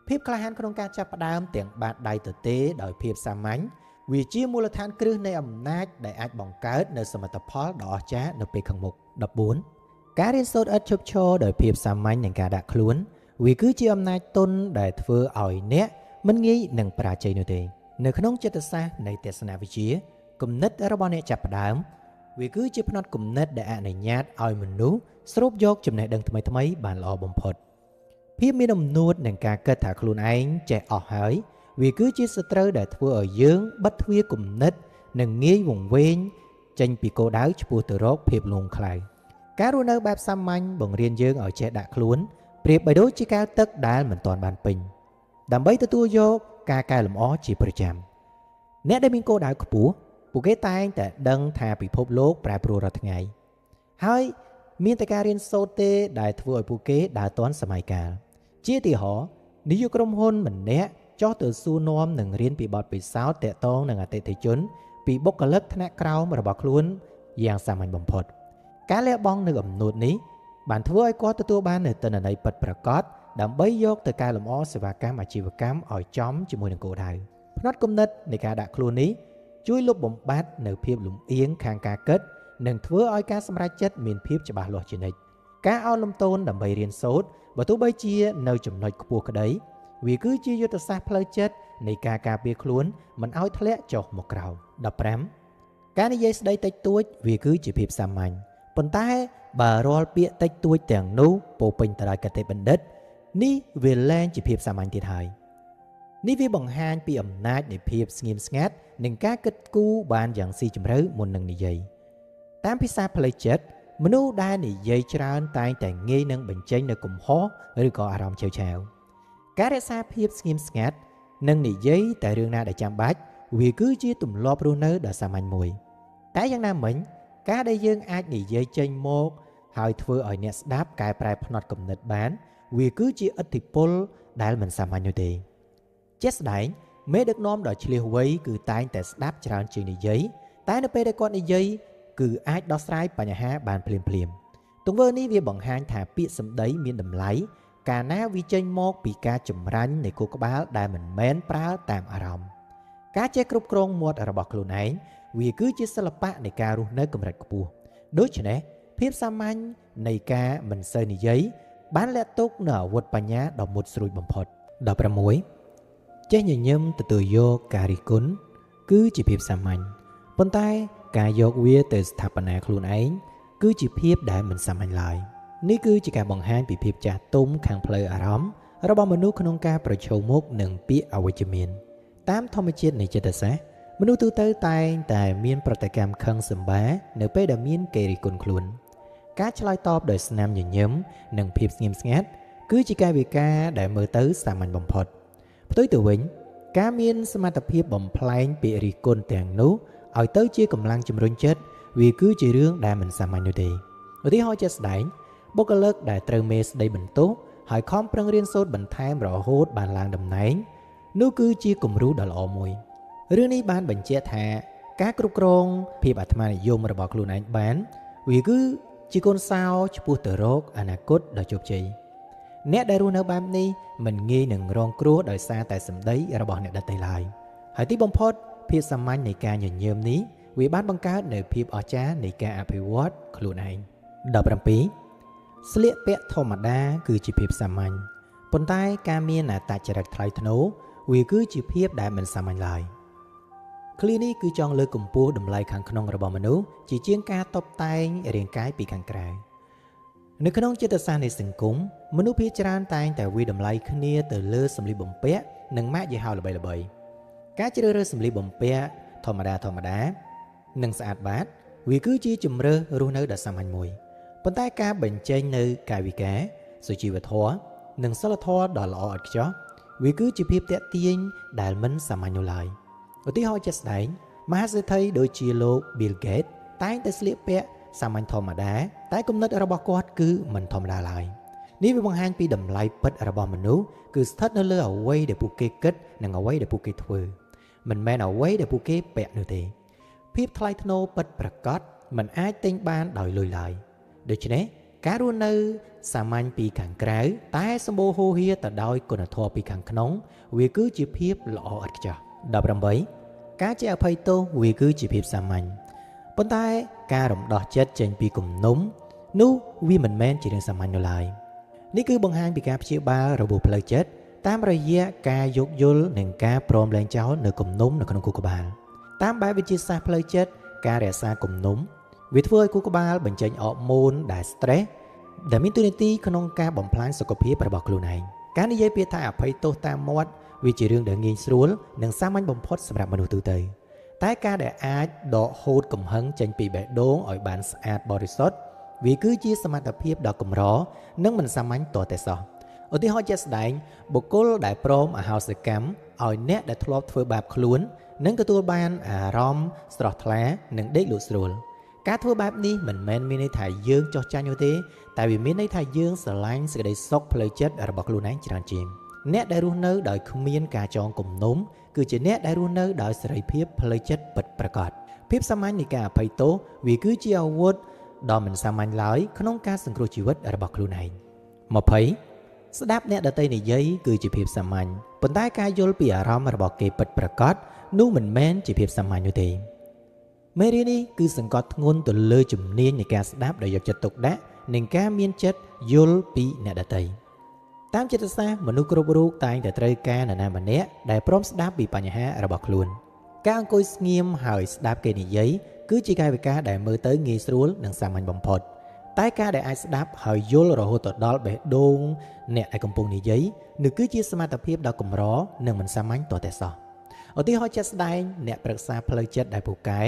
ភាពក្លាហានក្នុងការចាប់ផ្ដើមទាំងបាតដៃទទេដោយភាពសាមញ្ញវាជាមូលដ្ឋានគ្រឹះនៃអំណាចដែលអាចបង្កើតនូវសមិទ្ធផលដ៏អស្ចារ្យនៅពេលខាងមុខ14ការរៀនសូត្រឥតឈប់ឈរដោយភាពសាមញ្ញនិងការដាក់ខ្លួនវាគឺជាអំណាចទុនដែលធ្វើឲ្យអ្នកមិនងាយនឹងបរាជ័យនោះទេនៅក្នុងចិត្តសាស្ត្រនៃទស្សនវិជ្ជាគំនិតរបស់អ្នកចាប់ផ្ដើម វាគឺជាផ្នត់គំនិតដែលអនុញ្ញាតឲ្យមនុស្សស្រូបយកចំណេះដឹងថ្មីៗបានល្អបំផុតភាពមានអំនួតនិងការគិតថាខ្លួនឯងចេះអស់ហើយវាគឺជាសត្រូវដែលធ្វើឲ្យយើងបិទទ្វារគំនិតនិងងាយវង្វេងចេញពីគោលដៅឆ្ពោះទៅរកភាពលងខ្លៅការរស់នៅបែបសាមញ្ញបង្រៀនយើងឲ្យចេះដាក់ខ្លួនប្រៀបបីដូចជាកែវទឹកដែលមិនទាន់បានពេញដើម្បីទទួលយកការកែលម្អជាប្រចាំអ្នកដែលមានគោលដៅខ្ពស់ពួកគេតែងតែដឹងថាពិភពលោកប្រែប្រួលរាល់ថ្ងៃហើយមានតែការរៀនសូត្រទេដែលធ្វើឲ្យពួកគេដើរទាន់សម័យកាលជាឧទាហរណ៍នាយកក្រុមហ៊ុនម្នាក់ចុះទៅសួរនាំនិងរៀនពីបទពិសោធន៍ទាក់ទងនឹងអតិថិជនពីបុគ្គលិកថ្នាក់ក្រោមរបស់ខ្លួនយ៉ាងសាមញ្ញបំផុតការលះបង់នូវអំនួតនេះបានធ្វើឲ្យគាត់ទទួលបាននូវទិន្នន័យពិតប្រាកដដើម្បីយកទៅកែលម្អសេវាកម្មអាជីវកម្មឲ្យចំជាមួយនឹងគោលដៅផ្នត់គំនិតនៃការដាក់ខ្លួននេះជួយលុបបំបាត់នូវភាពលំអៀងខាងការគិតនិងធ្វើឲ្យការសម្រេចចិត្តមានភាពច្បាស់លាស់ជានិច្ចការអោនលំទោនដើម្បីរៀនសូត្របើទោះបីជានៅចំណុចខ្ពស់ក្តីវាគឺជាយុទ្ធសាស្ត្រផ្លូវចិត្តនៃការការពារខ្លួនមិនឲ្យធ្លាក់ចុះមកក្រោម15ការនិយាយស្ដីតិចតួចវាគឺជាភាពសាមញ្ញប៉ុន្តែបើរាល់ពាក្យតិចតួចទាំងនោះពោពេញទៅដោយគតិបណ្ឌិតនេះវាលែងជាភាពសាមញ្ញទៀតហើយនេះវាបង្ហាញពីអំណាចនៃភាពស្ងៀមស្ងាត់និងការគិតគូរបានយ៉ាងស៊ីជម្រៅមុននឹងនិយាយតាមភាសាផ្លូវចិត្តមនុស្សដែលនិយាយច្រើនតែងតែងាយនឹងបញ្ចេញនូវកំហុសឬក៏អារម្មណ៍ឆេវឆាវការរក្សាភាពស្ងៀមស្ងាត់និងនិយាយតែរឿងណាដែលចាំបាច់វាគឺជាទម្លាប់រស់នៅដ៏សាមញ្ញមួយតែយ៉ាងណាមិញការដែលយើងអាចនិយាយចេញមកហើយធ្វើឲ្យអ្នកស្ដាប់កែប្រែផ្នត់គំនិតបានវាគឺជាឥទ្ធិពលដែលមិនសាមញ្ញនោះទេជាក់ស្ដែងមេដឹកនាំដ៏ឆ្លាតវៃគឺតែងតែស្ដាប់ច្រើនជាងនិយាយតែនៅពេលដែលគាត់និយាយគឺអាចដោះស្រាយបញ្ហាបានភ្លាមៗទង្វើនេះវាបង្ហាញថាពាក្យសម្ដីមានតម្លៃកាលណាវាចេញមកពីការចម្រាញ់នៃខួរក្បាលដែលមិនមែនប្រើតាមអារម្មណ៍ការចេះគ្រប់គ្រងមាត់របស់ខ្លួនឯងវាគឺជាសិល្បៈនៃការរស់នៅកម្រិតខ្ពស់ដូច្នេះភាពសាមញ្ញនៃការមិនសូវនិយាយបានលាក់ទុកនូវអាវុធបញ្ញាដ៏មុតស្រួចបំផុត16ចេះញញឹមទទួលយកការរិះគន់គឺជាភាពសាមញ្ញប៉ុន្តែការយកវាទៅស្ថាបនាខ្លួនឯងគឺជាភាពដែលមិនសាមញ្ញឡើយនេះគឺជាការបង្ហាញពីភាពចាស់ទុំខាងផ្លូវអារម្មណ៍របស់មនុស្សក្នុងការប្រឈមមុខនឹងពាក្យអវិជ្ជមានតាមធម្មជាតិនៃចិត្តសាស្ត្រមនុស្សទូទៅតែងតែមានប្រតិកម្មខឹងសម្បានៅពេលដែលមានគេរិះគន់ខ្លួនការឆ្លើយតបដោយស្នាមញញឹមនិងភាពស្ងៀមស្ងាត់គឺជាកាយវិការដែលមើលទៅសាមញ្ញបំផុតផ្ទុយទៅវិញការមានសមត្ថភាពបំផ្លែងពាក្យរិះគន់ទាំងនោះឲ្យទៅជាកម្លាំងជំរុញចិត្តវាគឺជារឿងដែលមិនសាមញ្ញនោះទេឧទាហរណ៍ជាក់ស្ដែងបុគ្គលិកដែលត្រូវមេស្ដីបន្ទោសហើយខំប្រឹងរៀនសូត្របន្ថែមរហូតបានឡើងតំណែងនោះគឺជាគំរូដ៏ល្អមួយរឿងនេះបានបញ្ជាក់ថាការគ្រប់គ្រងភាពអាត្មានិយមរបស់ខ្លួនឯងបានវាគឺជាកូនសោឆ្ពោះទៅរកអនាគតដ៏ជោគជ័យអ្នកដែលរស់នៅបែបនេះមិនងាយនឹងរងគ្រោះដោយសារតែសម្ដីរបស់អ្នកដទៃឡើយហើយទីបំផុតភាពសាមញ្ញនៃការញញឹមនេះវាបានបង្កើតនូវភាពអស្ចារ្យនៃការអភិវឌ្ឍខ្លួនឯង17ស្លៀកពាក់ធម្មតាគឺជាភាពសាមញ្ញប៉ុន្តែការមានអត្តចរិតថ្លៃថ្នូរវាគឺជាភាពដែលមិនសាមញ្ញឡើយឃ្លានេះគឺចង់លើកកម្ពស់តម្លៃខាងក្នុងរបស់មនុស្សជាជាងការតុបតែងរាងកាយពីខាងក្រៅនៅក្នុងចិត្តសាស្ត្រនៃសង្គមមនុស្សភាគច្រើនតែងតែវាយតម្លៃគ្នាទៅលើសម្លៀកបំពាក់និងម៉ាកយីហោល្បីៗការជ្រើសរើសសម្លៀកបំពាក់ធម្មតានិងស្អាតបាតវាគឺជាជម្រើសរស់នៅដ៏សាមញ្ញមួយប៉ុន្តែការបញ្ចេញនៅកាយវិការសុជីវធម៌និងសីលធម៌ដ៏ល្អឥតខ្ចោះវាគឺជាភាពទាក់ទាញដែលមិនសាមញ្ញនោះឡើយឧទាហរណ៍ជាក់ស្ដែងមហាសេដ្ឋីដូចជាលោក Bill Gates តែងតែស្លៀកពាក់សាមញ្ញធម្មតាតែគំនិតរបស់គាត់គឺមិនធម្មតាឡើយនេះវាបង្ហាញពីតម្លៃពិតរបស់មនុស្សគឺស្ថិតនៅលើអ្វីដែលពួកគេគិតនិងអ្វីដែលពួកគេធ្វើមិនមែនអ្វីដែលពួកគេពាក់នោះទេភាពថ្លៃថ្នូរពិតប្រាកដមិនអាចទិញបានដោយលុយឡើយដូច្នេះការរស់នៅសាមញ្ញពីខាងក្រៅតែសម្បូរហូរហៀទៅដោយគុណធម៌ពីខាងក្នុងវាគឺជាភាពល្អឥតខ្ចោះ18ការចេះអភ័យទោសវាគឺជាភាពសាមញ្ញប៉ុន្តែការរំដោះចិត្តចេញពីគំនុំនោះវាមិនមែនជារឿងសាមញ្ញនោះឡើយនេះគឺបង្ហាញពីការព្យាបាលរបួសផ្លូវចិត្តតាមរយៈការយោគយល់និងការព្រមលែងចោលនៅគំនុំនៅក្នុងខួរក្បាលតាមបែបវិទ្យាសាស្ត្រផ្លូវចិត្តការរក្សាគំនុំ វាធ្វើឲ្យខួរក្បាលបញ្ចេញអរម៉ូនដែល stress ដែលមានតួនាទីក្នុងការបំផ្លាញសុខភាពរបស់ខ្លួនឯងការនិយាយពាក្យថាអភ័យទោសតាមមាត់វាជារឿងដែលងាយស្រួលនិងសាមញ្ញបំផុតសម្រាប់មនុស្សទូទៅតែការដែលអាចដកហូតកំហឹងចេញពីបេះដូងឲ្យបានស្អាតបរិសុទ្ធវាគឺជាសមត្ថភាពដ៏កម្រនិងមិនសាមញ្ញទាល់តែសោះឧទាហរណ៍ជាក់ស្ដែងបុគ្គលដែលព្រមអហោសិកម្មឲ្យអ្នកដែលធ្លាប់ធ្វើបាបខ្លួននឹងទទួលបានអារម្មណ៍ស្រស់ថ្លានិងដេកលក់ស្រួលការធ្វើបែបនេះមិនមែនមានន័យថាយើងចោះចាញ់នោះទេតែវាមានន័យថាយើងស្រឡាញ់សេចក្តីសុខផ្លូវចិត្តរបស់ខ្លួនឯងច្រើនជាងអ្នកដែលរស់នៅដោយគ្មានការចងគំនុំគឺជាអ្នកដែលរស់នៅដោយសេរីភាពផ្លូវចិត្តពិតប្រាកដភាពសាមញ្ញនៃការអភ័យទោសវាគឺជាអាវុធដ៏មិនសាមញ្ញឡើយក្នុងការសង្គ្រោះជីវិតរបស់ខ្លួនឯង20ស្ដាប់អ្នកដទៃនិយាយគឺជាភាពសាមញ្ញប៉ុន្តែការយល់ពីអារម្មណ៍របស់គេពិតប្រាកដនោះមិនមែនជាភាពសាមញ្ញនោះទេមេរៀននេះគឺសង្កត់ធ្ងន់ទៅលើជំនាញនៃការស្ដាប់ដោយយកចិត្តទុកដាក់និងការមានចិត្តយល់ពីអ្នកដទៃតាមចិត្តសាស្ត្រមនុស្សគ្រប់រូបតែងតែត្រូវការនរណាម្នាក់ដែលព្រមស្ដាប់ពីបញ្ហារបស់ខ្លួនការអង្គុយស្ងៀមហើយស្ដាប់គេនិយាយគឺជាកាយវិការដែលមើលទៅងាយស្រួលនិងសាមញ្ញបំផុតតែការដែលអាចស្ដាប់ហើយយល់រហូតទៅដល់បេះដូងអ្នកដែលកំពុងនិយាយនោះគឺជាសមត្ថភាពដ៏កម្រនិងមិនសាមញ្ញទាល់តែសោះឧទាហរណ៍ជាក់ស្ដែងអ្នកប្រឹក្សាផ្លូវចិត្តដែលពូកែ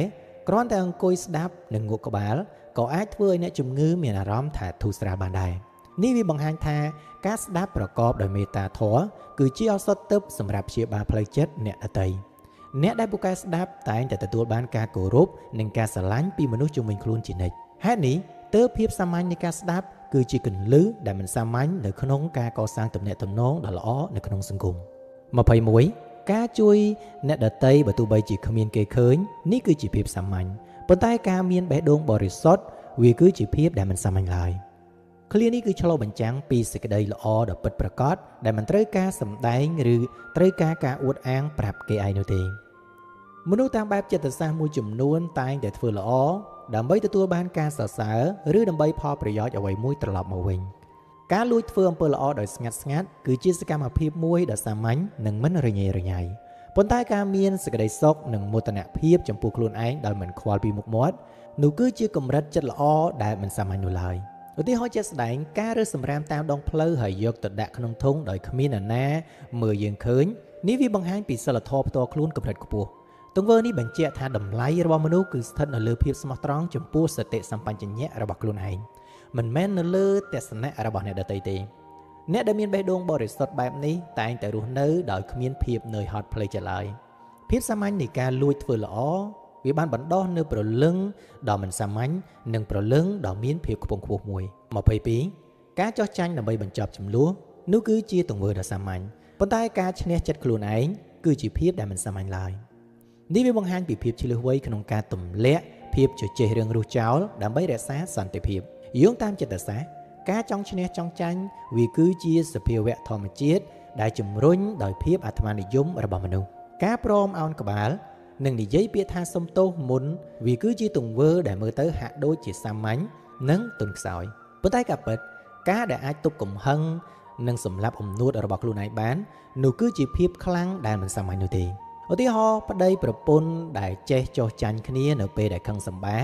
គ្រាន់តែអង្គុយស្ដាប់និងងក់ក្បាលក៏អាចធ្វើឲ្យអ្នកជំងឺមានអារម្មណ៍ថាធូរស្រាលបានដែរនេះវាបង្ហាញថាការស្ដាប់ប្រកបដោយមេត្តាធម៌គឺជាឱសថទិព្វសម្រាប់ព្យាបាលផ្លូវចិត្តអ្នកដទៃអ្នកដែលពូកែស្ដាប់តែងតែទទួលបានការគោរពនិងការស្រឡាញ់ពីមនុស្សជុំវិញខ្លួនជានិច្ចហេតុនេះទើបភាពសាមញ្ញនៃការស្ដាប់គឺជាគន្លឹះដែលមិនសាមញ្ញនៅក្នុងការកសាងទំនាក់ទំនងដ៏ល្អនៅក្នុងសង្គម21ការជួយអ្នកដទៃបើទោះបីជាគ្មានគេឃើញនេះគឺជាភាពសាមញ្ញប៉ុន្តែការមានបេះដូងបរិសុទ្ធវាគឺជាភាពដែលមិនសាមញ្ញឡើយឃ្លានេះគឺឆ្លុះបញ្ចាំងពីសេចក្តីល្អដ៏ពិតប្រាកដដែលមិនត្រូវការសម្ដែងឬត្រូវការការអួតអាងប្រាប់គេឯងនោះទេមនុស្សតាមបែបចិត្តសាស្ត្រមួយចំនួនតែងតែធ្វើល្អដើម្បីទទួលបានការសរសើរឬដើម្បីផលប្រយោជន៍អ្វីមួយត្រឡប់មកវិញការលួចធ្វើអំពើល្អដោយស្ងាត់ៗគឺជាសកម្មភាពមួយដ៏សាមញ្ញនិងមិនរញ៉េរញ៉ៃប៉ុន្តែការមានសេចក្តីសុខនិងមោទនភាពចំពោះខ្លួនឯងដោយមិនខ្វល់ពីមុខមាត់នោះគឺជាកម្រិតចិត្តល្អដែលមិនសាមញ្ញនោះឡើយឧទាហរណ៍ជាក់ស្ដែងការរើសសម្រាមតាមដងផ្លូវហើយយកទៅដាក់ក្នុងធុងដោយគ្មាននរណាមើលយើងឃើញនេះវាបង្ហាញពីសីលធម៌ផ្ទាល់ខ្លួនកម្រិតខ្ពស់ទង្វើនេះបញ្ជាក់ថាតម្លៃរបស់មនុស្សគឺស្ថិតនៅលើភាពស្មោះត្រង់ចំពោះសតិសម្បញ្ញៈរបស់ខ្លួនឯងមិនមែននៅលើទស្សនៈរបស់អ្នកដទៃទេអ្នកដែលមានបេះដូងបរិសុទ្ធបែបនេះតែងតែរស់នៅដោយគ្មានភាពនឿយហត់ផ្លូវចិត្តឡើយភាពសាមញ្ញនៃការលួចធ្វើល្អវាបានបណ្ដោះនៅព្រលឹងដ៏មិនសាមញ្ញនិងព្រលឹងដ៏មានភាពខ្ពង់ខ្ពស់មួយ22ការចោះចាញ់ដើម្បីបញ្ចប់ជម្លោះនោះគឺជាទង្វើដ៏សាមញ្ញប៉ុន្តែការឈ្នះចិត្តខ្លួនឯងគឺជាភាពដែលមិនសាមញ្ញឡើយនេះវាបង្ហាញពីភាពឈ្លាសវៃក្នុងការទម្លាក់ភាពជជែករឿងរស់ចោលដើម្បីរក្សាសន្តិភាពយោងតាមចិត្តសាស្ត្រការចង់ឈ្នះចង់ចាញ់វាគឺជាសភាវៈធម្មជាតិដែលជំរុញដោយភាពអាត្មានិយមរបស់មនុស្សការព្រមអោនក្បាលនិងនិយាយពាក្យថាសុំទោសមុនវាគឺជាទង្វើដែលមើលទៅហាក់ដូចជាសាមញ្ញនិងទន់ខ្សោយប៉ុន្តែការពិតការដែលអាចទប់កំហឹងនិងសម្លាប់អំនួតរបស់ខ្លួនឯងបាននោះគឺជាភាពខ្លាំងដែលមិនសាមញ្ញនោះទេឧទាហរណ៍ប្តីប្រពន្ធដែលចេះចោះចាញ់គ្នានៅពេលដែលខឹងសម្បា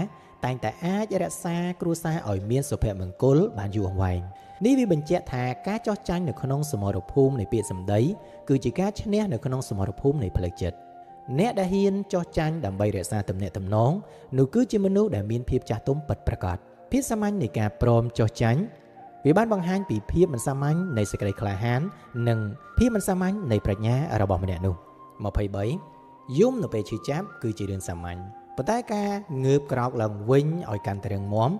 តែងតែអាចរក្សាគ្រួសារឲ្យមានសុភមង្គលបានយូរអង្វែងនេះវាបញ្ជាក់ថាការចោះចាញ់នៅក្នុងសមរភូមិនៃពាក្យសម្ដីគឺជាការឈ្នះនៅក្នុងសមរភូមិនៃផ្លូវចិត្តអ្នកដែលហ៊ានចោះចាញ់ដើម្បីរក្សាទំនាក់ទំនងនោះគឺជាមនុស្សដែលមានភាពចាស់ទុំពិតប្រាកដភាពសាមញ្ញនៃការព្រមចោះចាញ់វាបានបង្ហាញពីភាពមិនសាមញ្ញនៃសេចក្តីក្លាហាននិងភាពមិនសាមញ្ញនៃប្រាជ្ញារបស់ម្នាក់នោះ23យំនៅពេលឈឺចាប់គឺជារឿងសាមញ្ញប៉ុន្តែការងើបក្រោកឡើងវិញឲ្យកាន់តែរឹងមាំ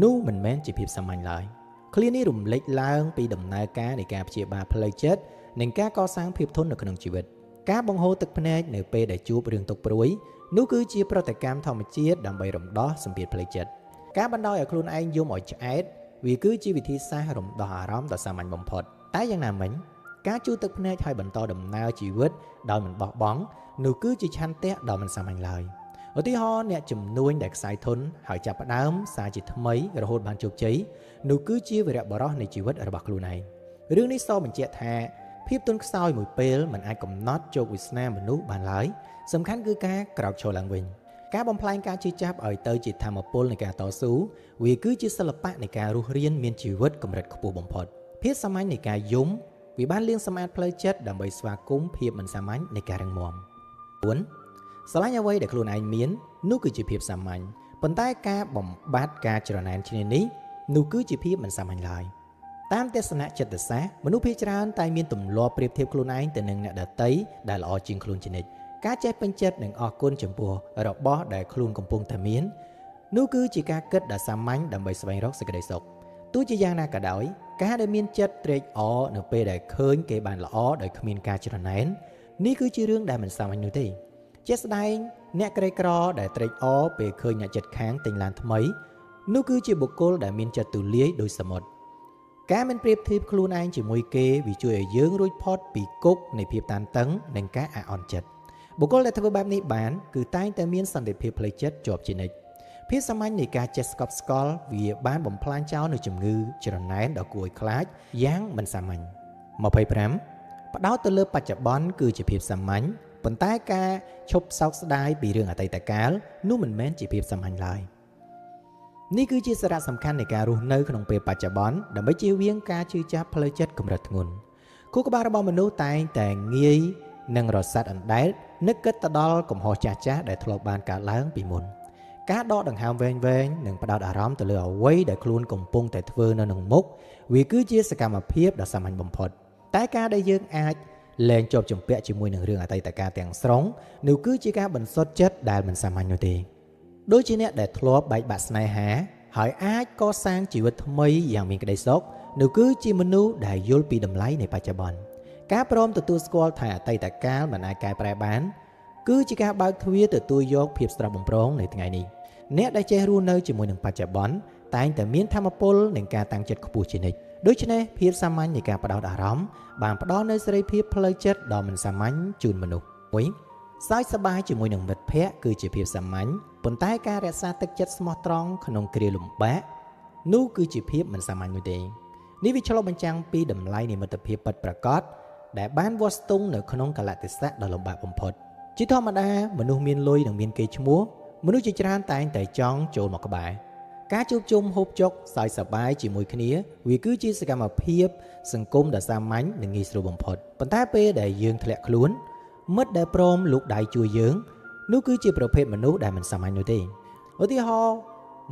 នោះមិនមែនជាភាពសាមញ្ញឡើយឃ្លានេះរំលេចឡើងពីដំណើរការនៃការព្យាបាលផ្លូវចិត្តនិងការកសាងភាពធន់នៅក្នុងជីវិតការបង្ហូរទឹកភ្នែកនៅពេលដែលជួបរឿងទុក្ខព្រួយនោះគឺជាប្រតិកម្មធម្មជាតិដើម្បីរំដោះសម្ពាធផ្លូវចិត្តការបណ្ដោយឲ្យខ្លួនឯងយំឲ្យឆ្អែតវាគឺជាវិធីសាស្ត្ររំដោះអារម្មណ៍ដ៏សាមញ្ញបំផុតតែយ៉ាងណាមិញការជូរទឹកភ្នែកឲ្យបន្តដំណើរជីវិតដោយមិនបោះបង់នោះគឺជាឆន្ទៈដ៏មិនសាមញ្ញឡើយឧទាហរណ៍អ្នកជំនួញដែលខ្សែធនហើយចាប់ផ្ដើមសារជាថ្មីរហូតបានជោគជ័យនោះគឺជាវីរៈបុរសនៃជីវិតរបស់ខ្លួនឯងរឿងនេះសបញ្ជាក់ថាភាពទន់ខ្សោយមួយពេលមិនអាចកំណត់ជោគវាសនាមនុស្សបានឡើយសំខាន់គឺការក្រោកឈរឡើងវិញ ការបំផ្លែងការជឿចាប់ឲ្យទៅជាធម៌ពលនៃការតស៊ូវាគឺជាសិល្បៈនៃការរស់រានមានជីវិតកម្រិតខ្ពស់បំផុតភាពសាមញ្ញនៃការយំវាបានលាងសម្អាតផ្លូវចិត្តដើម្បីស្វាគមន៍ភាពមិនសាមញ្ញនៃការរឹងមាំ4ស្រឡាញ់អ្វីដែលខ្លួនឯងមាននោះគឺជាភាពសាមញ្ញប៉ុន្តែការបំបត្តិការច្រណែនឈ្នានីសនោះគឺជាភាពមិនសាមញ្ញឡើយតាមទស្សនៈចិត្តសាស្ត្រមនុស្សភាគច្រើនតែមានទម្លាប់ប្រៀបធៀបខ្លួនឯងទៅនឹងអ្នកដទៃដែលល្អជាងខ្លួនជានិច្ចការចេះពេញចិត្តនិងអរគុណចំពោះរបស់ដែលខ្លួនកំពុងតែមាននោះគឺជាការគិតដ៏សាមញ្ញដើម្បីស្វែងរកសេចក្តីសុខទោះជាយ៉ាងណាក៏ដោយការដែលមានចិត្តត្រេកអរនៅពេលដែលឃើញគេបានល្អដោយគ្មានការច្រណែននេះគឺជារឿងដែលមិនសាមញ្ញនោះទេជាក់ស្ដែងអ្នកក្រីក្រដែលត្រេកអរពេលឃើញអ្នកជិតខាងទិញឡានថ្មីនោះគឺជាបុគ្គលដែលមានចិត្តទូលាយដោយសមុទ្រការមិនប្រៀបធៀបខ្លួនឯងជាមួយគេវាជួយឲ្យយើងរួចផុតពីគុកនៃភាពតានតឹងនិងការអាក់អន់ចិត្តបុគ្គលដែលធ្វើបែបនេះបានគឺតែងតែមានសន្តិភាពផ្លូវចិត្តជាប់ជានិច្ចភាពសាមញ្ញនៃការចេះស្កប់ស្កល់វាបានបំផ្លាញចោលនូវជំងឺច្រណែនដ៏គួរឲ្យខ្លាចយ៉ាងមិនសាមញ្ញ25ផ្ដោតទៅលើបច្ចុប្បន្នគឺជាភាពសាមញ្ញប៉ុន្តែការឈប់សោកស្ដាយពីរឿងអតីតកាលនោះមិនមែនជាភាពសាមញ្ញឡើយនេះគឺជាសារៈសំខាន់នៃការរស់នៅក្នុងពេលបច្ចុប្បន្នដើម្បីជៀសវាងការឈឺចាប់ផ្លូវចិត្តកម្រិតធ្ងន់ខួរក្បាលរបស់មនុស្សតែងតែងាយនឹងរសាត់អណ្ដែតនឹកគិតទៅដល់កំហុសចាស់ៗដែលធ្លាប់បានកើតឡើងពីមុនការដកដង្ហើមវែងៗនិងផ្ដោតអារម្មណ៍ទៅលើអ្វីដែលខ្លួនកំពុងតែធ្វើនៅក្នុងមុខវាគឺជាសកម្មភាពដ៏សាមញ្ញបំផុតតែការដែលយើងអាចលែងជាប់ជំពាក់ជាមួយនឹងរឿងអតីតកាលទាំងស្រុងនោះគឺជាការបន្សុទ្ធចិត្តដែលមិនសាមញ្ញនោះទេដូចជាអ្នកដែលធ្លាប់បែកបាក់ស្នេហាហើយអាចកសាងជីវិតថ្មីយ៉ាងមានក្តីសុខនោះគឺជាមនុស្សដែលយល់ពីតម្លៃនៃបច្ចុប្បន្នការព្រមទទួលស្គាល់ថាអតីតកាលមិនអាចកែប្រែបានគឺជាការបើកទ្វារទទួលយកភាពស្រស់បំព្រងនៃថ្ងៃនេះអ្នកដែលចេះរស់នៅជាមួយនឹងបច្ចុប្បន្នតែងតែមានធម៌ពលនិងការតាំងចិត្តខ្ពស់ជានិច្ចដូច្នេះភាពសាមញ្ញនៃការផ្ដោតអារម្មណ៍បានផ្ដល់នូវសេរីភាពផ្លូវចិត្តដ៏មិនសាមញ្ញជូនមនុស្សមួយសើចសប្បាយជាមួយនឹងមិត្តភ័ក្តិគឺជាភាពសាមញ្ញប៉ុន្តែការរក្សាទឹកចិត្តស្មោះត្រង់ក្នុងគ្រាលំបាកនោះគឺជាភាពមិនសាមញ្ញនោះទេនេះវាឆ្លុះបញ្ចាំងពីតម្លៃនៃមិត្តភាពពិតប្រាកដដែលបានវាស់ស្ទង់នៅក្នុងកាលៈទេសៈដ៏លំបាកបំផុតជាធម្មតាមនុស្សមានលុយនិងមានកេរ្តិ៍ឈ្មោះមនុស្សជាច្រើនតែងតែចង់ចូលមកក្បែរការជួបជុំហូបចុកសើចសប្បាយជាមួយគ្នាវាគឺជាសកម្មភាពសង្គមដ៏សាមញ្ញនិងងាយស្រួលបំផុតប៉ុន្តែពេលដែលយើងធ្លាក់ខ្លួនមិត្តដែលព្រមលូកដៃជួយយើងនោះគឺជាប្រភេទមនុស្សដែលមិនសាមញ្ញនោះទេឧទាហរណ៍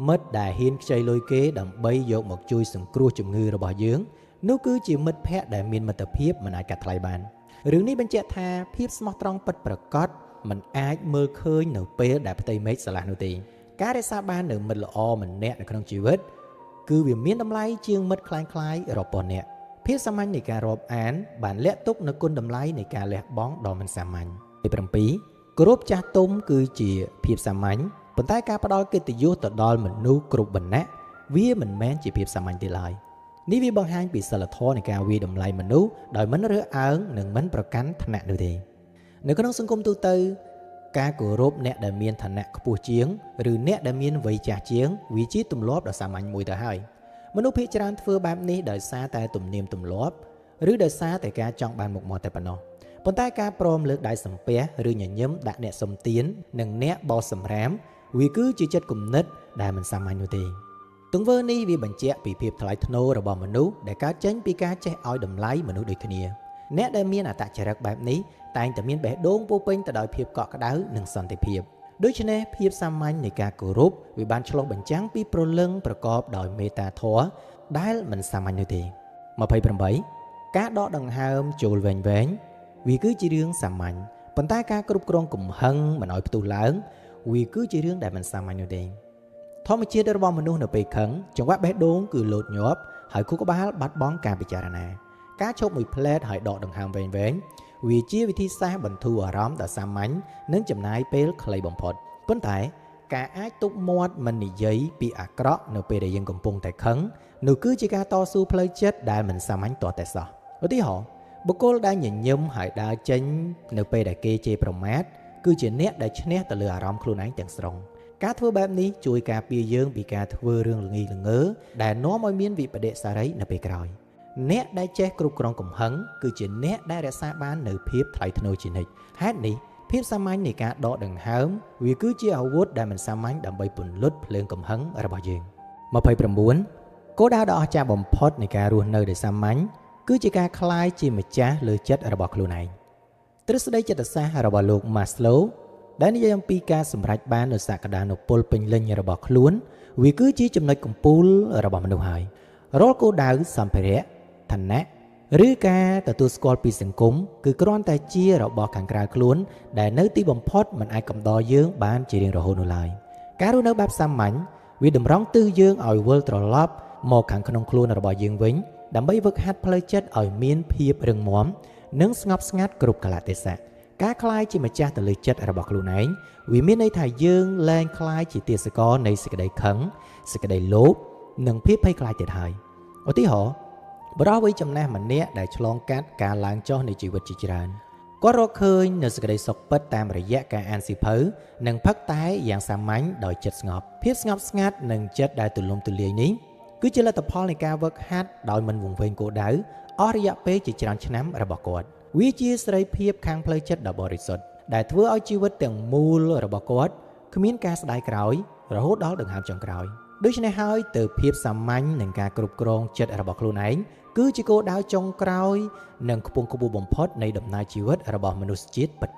មិត្តដែលហ៊ានខ្ចីលុយគេដើម្បីយកមកជួយសង្គ្រោះជំងឺរបស់យើងនោះគឺជាមិត្តភក្តិដែលមានមិត្តភាពមិនអាចកាត់ថ្លៃបានរឿងនេះបញ្ជាក់ថាភាពស្មោះត្រង់ពិតប្រាកដមិនអាចមើលឃើញនៅពេលដែលផ្ទៃមេឃស្រឡះនោះទេការរក្សាបាននូវមិត្តល្អម្នាក់នៅក្នុងជីវិតគឺវាមានតម្លៃជាងមិត្តក្លែងៗរាប់ពាន់នាក់ភាពសាមញ្ញនៃការរាប់អានបានលាក់ទុកនូវគុណតម្លៃនៃការលះបង់ដ៏មិនសាមញ្ញទី7គោរពចាស់ទុំគឺជាភាពសាមញ្ញប៉ុន្តែការផ្ដល់កិត្តិយសទៅដល់មនុស្សគ្រប់វណ្ណៈវាមិនមែនជាភាពសាមញ្ញទេឡើយនេះវាបង្ហាញពីសីលធម៌នៃការវាយតម្លៃមនុស្សដោយមិនរើសអើងនិងមិនប្រកាន់ឋានៈនោះទេនៅក្នុងសង្គមទូទៅការគោរពអ្នកដែលមានឋានៈខ្ពស់ជាងឬអ្នកដែលមានវ័យចាស់ជាងវាជាទម្លាប់ដ៏សាមញ្ញមួយទៅហើយមនុស្សភាគច្រើនធ្វើបែបនេះដោយសារតែទំនៀមទម្លាប់ឬដោយសារតែការចង់បានមុខមាត់តែប៉ុណ្ណោះប៉ុន្តែការព្រមលើកដៃសំពះឬញញឹមដាក់អ្នកសុំទាននិងអ្នកបោសសម្រាមវាគឺជាចិត្តគំនិតដែលមិនសាមញ្ញនោះទេទង្វើនេះវាបញ្ជាក់ពីភាពថ្លៃថ្នូររបស់មនុស្សដែលកើតចេញពីការចេះឲ្យតម្លៃមនុស្សដូចគ្នាអ្នកដែលមានអត្តចរិតបែបនេះតែងតែមានបេះដូងពោពេញទៅដោយភាពកក់ក្ដៅនិងសន្តិភាពដូច្នេះភាពសាមញ្ញនៃការគោរពវាបានឆ្លុះបញ្ចាំងពីព្រលឹងប្រកបដោយមេត្តាធម៌ដែលមិនសាមញ្ញនោះទេ28ការដកដង្ហើមចូលវែងៗវាគឺជារឿងសាមញ្ញប៉ុន្តែការគ្រប់គ្រងកំហឹងមិនឲ្យផ្ទុះឡើងវាគឺជារឿងដែលមិនសាមញ្ញនោះទេធម្មជាតិរបស់មនុស្សនៅពេលខឹងចង្វាក់បេះដូងគឺលោតញាប់ហើយខួរក្បាលបាត់បង់ការពិចារណាការឈប់មួយផ្លែតហើយដកដង្ហើមវែងៗវាជាវិធីសាស្ត្របន្ធូរអារម្មណ៍ដ៏សាមញ្ញនិងចំណាយពេលខ្លីបំផុតប៉ុន្តែការអាចទប់មាត់មិននិយាយពីអាក្រក់នៅពេលដែលយើងកំពុងតែខឹងនោះគឺជាការតស៊ូផ្លូវចិត្តដែលមិនសាមញ្ញទាល់តែសោះឧទាហរណ៍បុគ្គលដែលញញឹមហើយដើរចេញនៅពេលដែលគេជេរប្រមាថគឺជាអ្នកដែលឈ្នះទៅលើអារម្មណ៍ខ្លួនឯងទាំងស្រុងការធ្វើបែបនេះជួយការពារយើងពីការធ្វើរឿងល្ងីល្ងើដែលនាំឲ្យមានវិបដិសារីនៅពេលក្រោយអ្នកដែលចេះគ្រប់គ្រងកំហឹងគឺជាអ្នកដែលរក្សាបាននូវភាពថ្លៃថ្នូរជានិច្ចហេតុនេះ ភាពសាមញ្ញនៃការដកដង្ហើមវាគឺជាអាវុធដែលមិនសាមញ្ញដើម្បីពន្លត់ភ្លើងកំហឹងរបស់យើង29គោលដៅដ៏អស្ចារ្យបំផុតនៃការរស់នៅដោយសាមញ្ញគឺជាការក្លាយជាម្ចាស់លើចិត្តរបស់ខ្លួនឯងទ្រឹស្ដីចិត្តសាស្ត្ររបស់លោក Maslow ដែលនិយាយអំពីការសម្រេចបាននូវសក្តានុពលពេញលេញរបស់ខ្លួនវាគឺជាចំណុចកំពូលរបស់មនុស្សហើយរាល់គោលដៅសម្ភារៈឋានៈឬការទទួលស្គាល់ពីសង្គមគឺគ្រាន់តែជារបស់ខាងក្រៅខ្លួនដែលនៅទីបំផុតមិនអាចកំដរយើងបានជារៀងរហូតនោះឡើយការរស់នៅបែបសាមញ្ញវាតម្រង់ទិសយើងឲ្យវិលត្រឡប់មកខាងក្នុងខ្លួនរបស់យើងវិញដើម្បីវឹកហាត់ផ្លូវចិត្តឲ្យមានភាពរឹងមាំនិងស្ងប់ស្ងាត់គ្រប់កាលៈទេសៈការក្លាយជាម្ចាស់ទៅលើចិត្តរបស់ខ្លួនឯងវាមានន័យថាយើងលែងក្លាយជាទាសករនៃសេចក្តីខឹងសេចក្តីលោភនិងភាពភ័យខ្លាចទៀតហើយឧទាហរណ៍បុរសវ័យចំណាស់ម្នាក់ដែលឆ្លងកាត់ការឡើងចុះនៃជីវិតជាច្រើនគាត់រកឃើញនៅសេចក្តីសុខពិតតាមរយៈការអានសៀវភៅនិងផឹកតែយ៉ាងសាមញ្ញដោយចិត្តស្ងប់ភាពស្ងប់ស្ងាត់និងចិត្តដែលទូលំទូលាយនេះគឺជាលទ្ធផលនៃការវឹកហាត់ដោយមិនវង្វេងគោលដៅអស់រយៈពេលជាច្រើនឆ្នាំរបស់គាត់វាជាសេរីភាពខាងផ្លូវចិត្តដ៏បរិសុទ្ធដែលធ្វើឲ្យជីវិតទាំងមូលរបស់គាត់គ្មានការស្ដាយក្រោយរហូតដល់ដង្ហើមចុងក្រោយដូច្នេះហើយទើបភាពសាមញ្ញនិងការគ្រប់គ្រងចិត្តរបស់ខ្លួនឯងគឺជាគោលដៅចុងក្រោយនិងខ្ពង់ខ្ពស់បំផុតនៃដំណើរជីវិតរបស់មនុស្សជាតិពិតៗ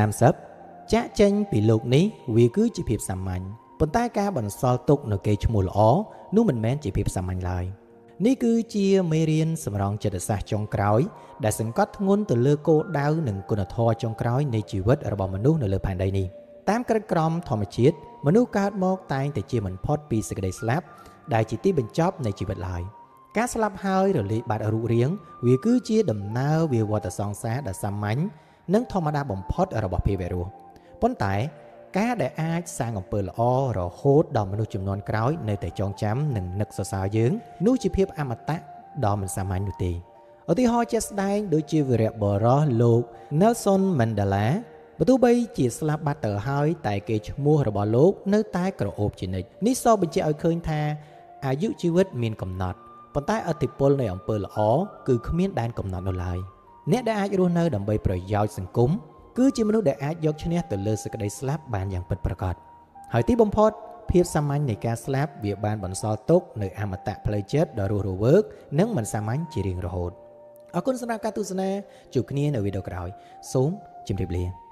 30ចាក់ចេញពីលោកនេះវាគឺជាភាពសាមញ្ញប៉ុន្តែការបន្សល់ទុកនៅកេរ្តិ៍ឈ្មោះល្អនោះមិនមែនជាភាពសាមញ្ញឡើយនេះគឺជាមេរៀនសម្រងចិត្តសាស្ត្រចុងក្រោយដែលសង្កត់ធ្ងន់ទៅលើគោលដៅនិងគុណធម៌ចុងក្រោយនៃជីវិតរបស់មនុស្សនៅលើផែនដីនេះតាមក្រឹតក្រមធម្មជាតិមនុស្សកើតមកតែងតែជាមិនផុតពីសេចក្តីស្លាប់ដែលជាទីបញ្ចប់នៃជីវិតឡើយការស្លាប់ហើយរលាយបាត់រូបរាងវាគឺជាដំណើរវិវត្តសង្សារដ៏សាមញ្ញនិងធម្មតាបំផុតរបស់ភាវៈរស់ប៉ុន្តែការដែលអាចសាងអំពើល្អរហូតដល់មនុស្សជំនាន់ក្រោយនៅតែចងចាំនិងនឹកសរសើរយើងនោះជាភាពអមតៈដ៏មិនសាមញ្ញនោះទេឧទាហរណ៍ជាក់ស្ដែងដូចជាវីរបុរសលោក Nelson Mandela បើទោះបីជាស្លាប់បាត់ទៅហើយតែគេឈ្មោះរបស់លោកនៅតែក្រអូបជានិច្ចនេះសបញ្ជាក់ឲ្យឃើញថាអាយុជីវិតមានកំណត់ប៉ុន្តែឥទ្ធិពលនៃអំពើល្អគឺគ្មានដែនកំណត់នោះឡើយអ្នកដែលអាចរស់នៅដើម្បីប្រយោជន៍សង្គមគឺជាមនុស្សដែលអាចយកឈ្នះទៅលើសេចក្តីស្លាប់បានយ៉ាងពិតប្រាកដហើយទីបំផុតភាពសាមញ្ញនៃការស្លាប់វាបានបន្សល់ទុកនៅអមតៈផ្លូវចិត្តដ៏រស់រវើកនិងមិនសាមញ្ញជារៀងរហូតអរគុណសម្រាប់ការទស្សនាជួបគ្នានៅវីដេអូក្រោយសូមជម្រាបលា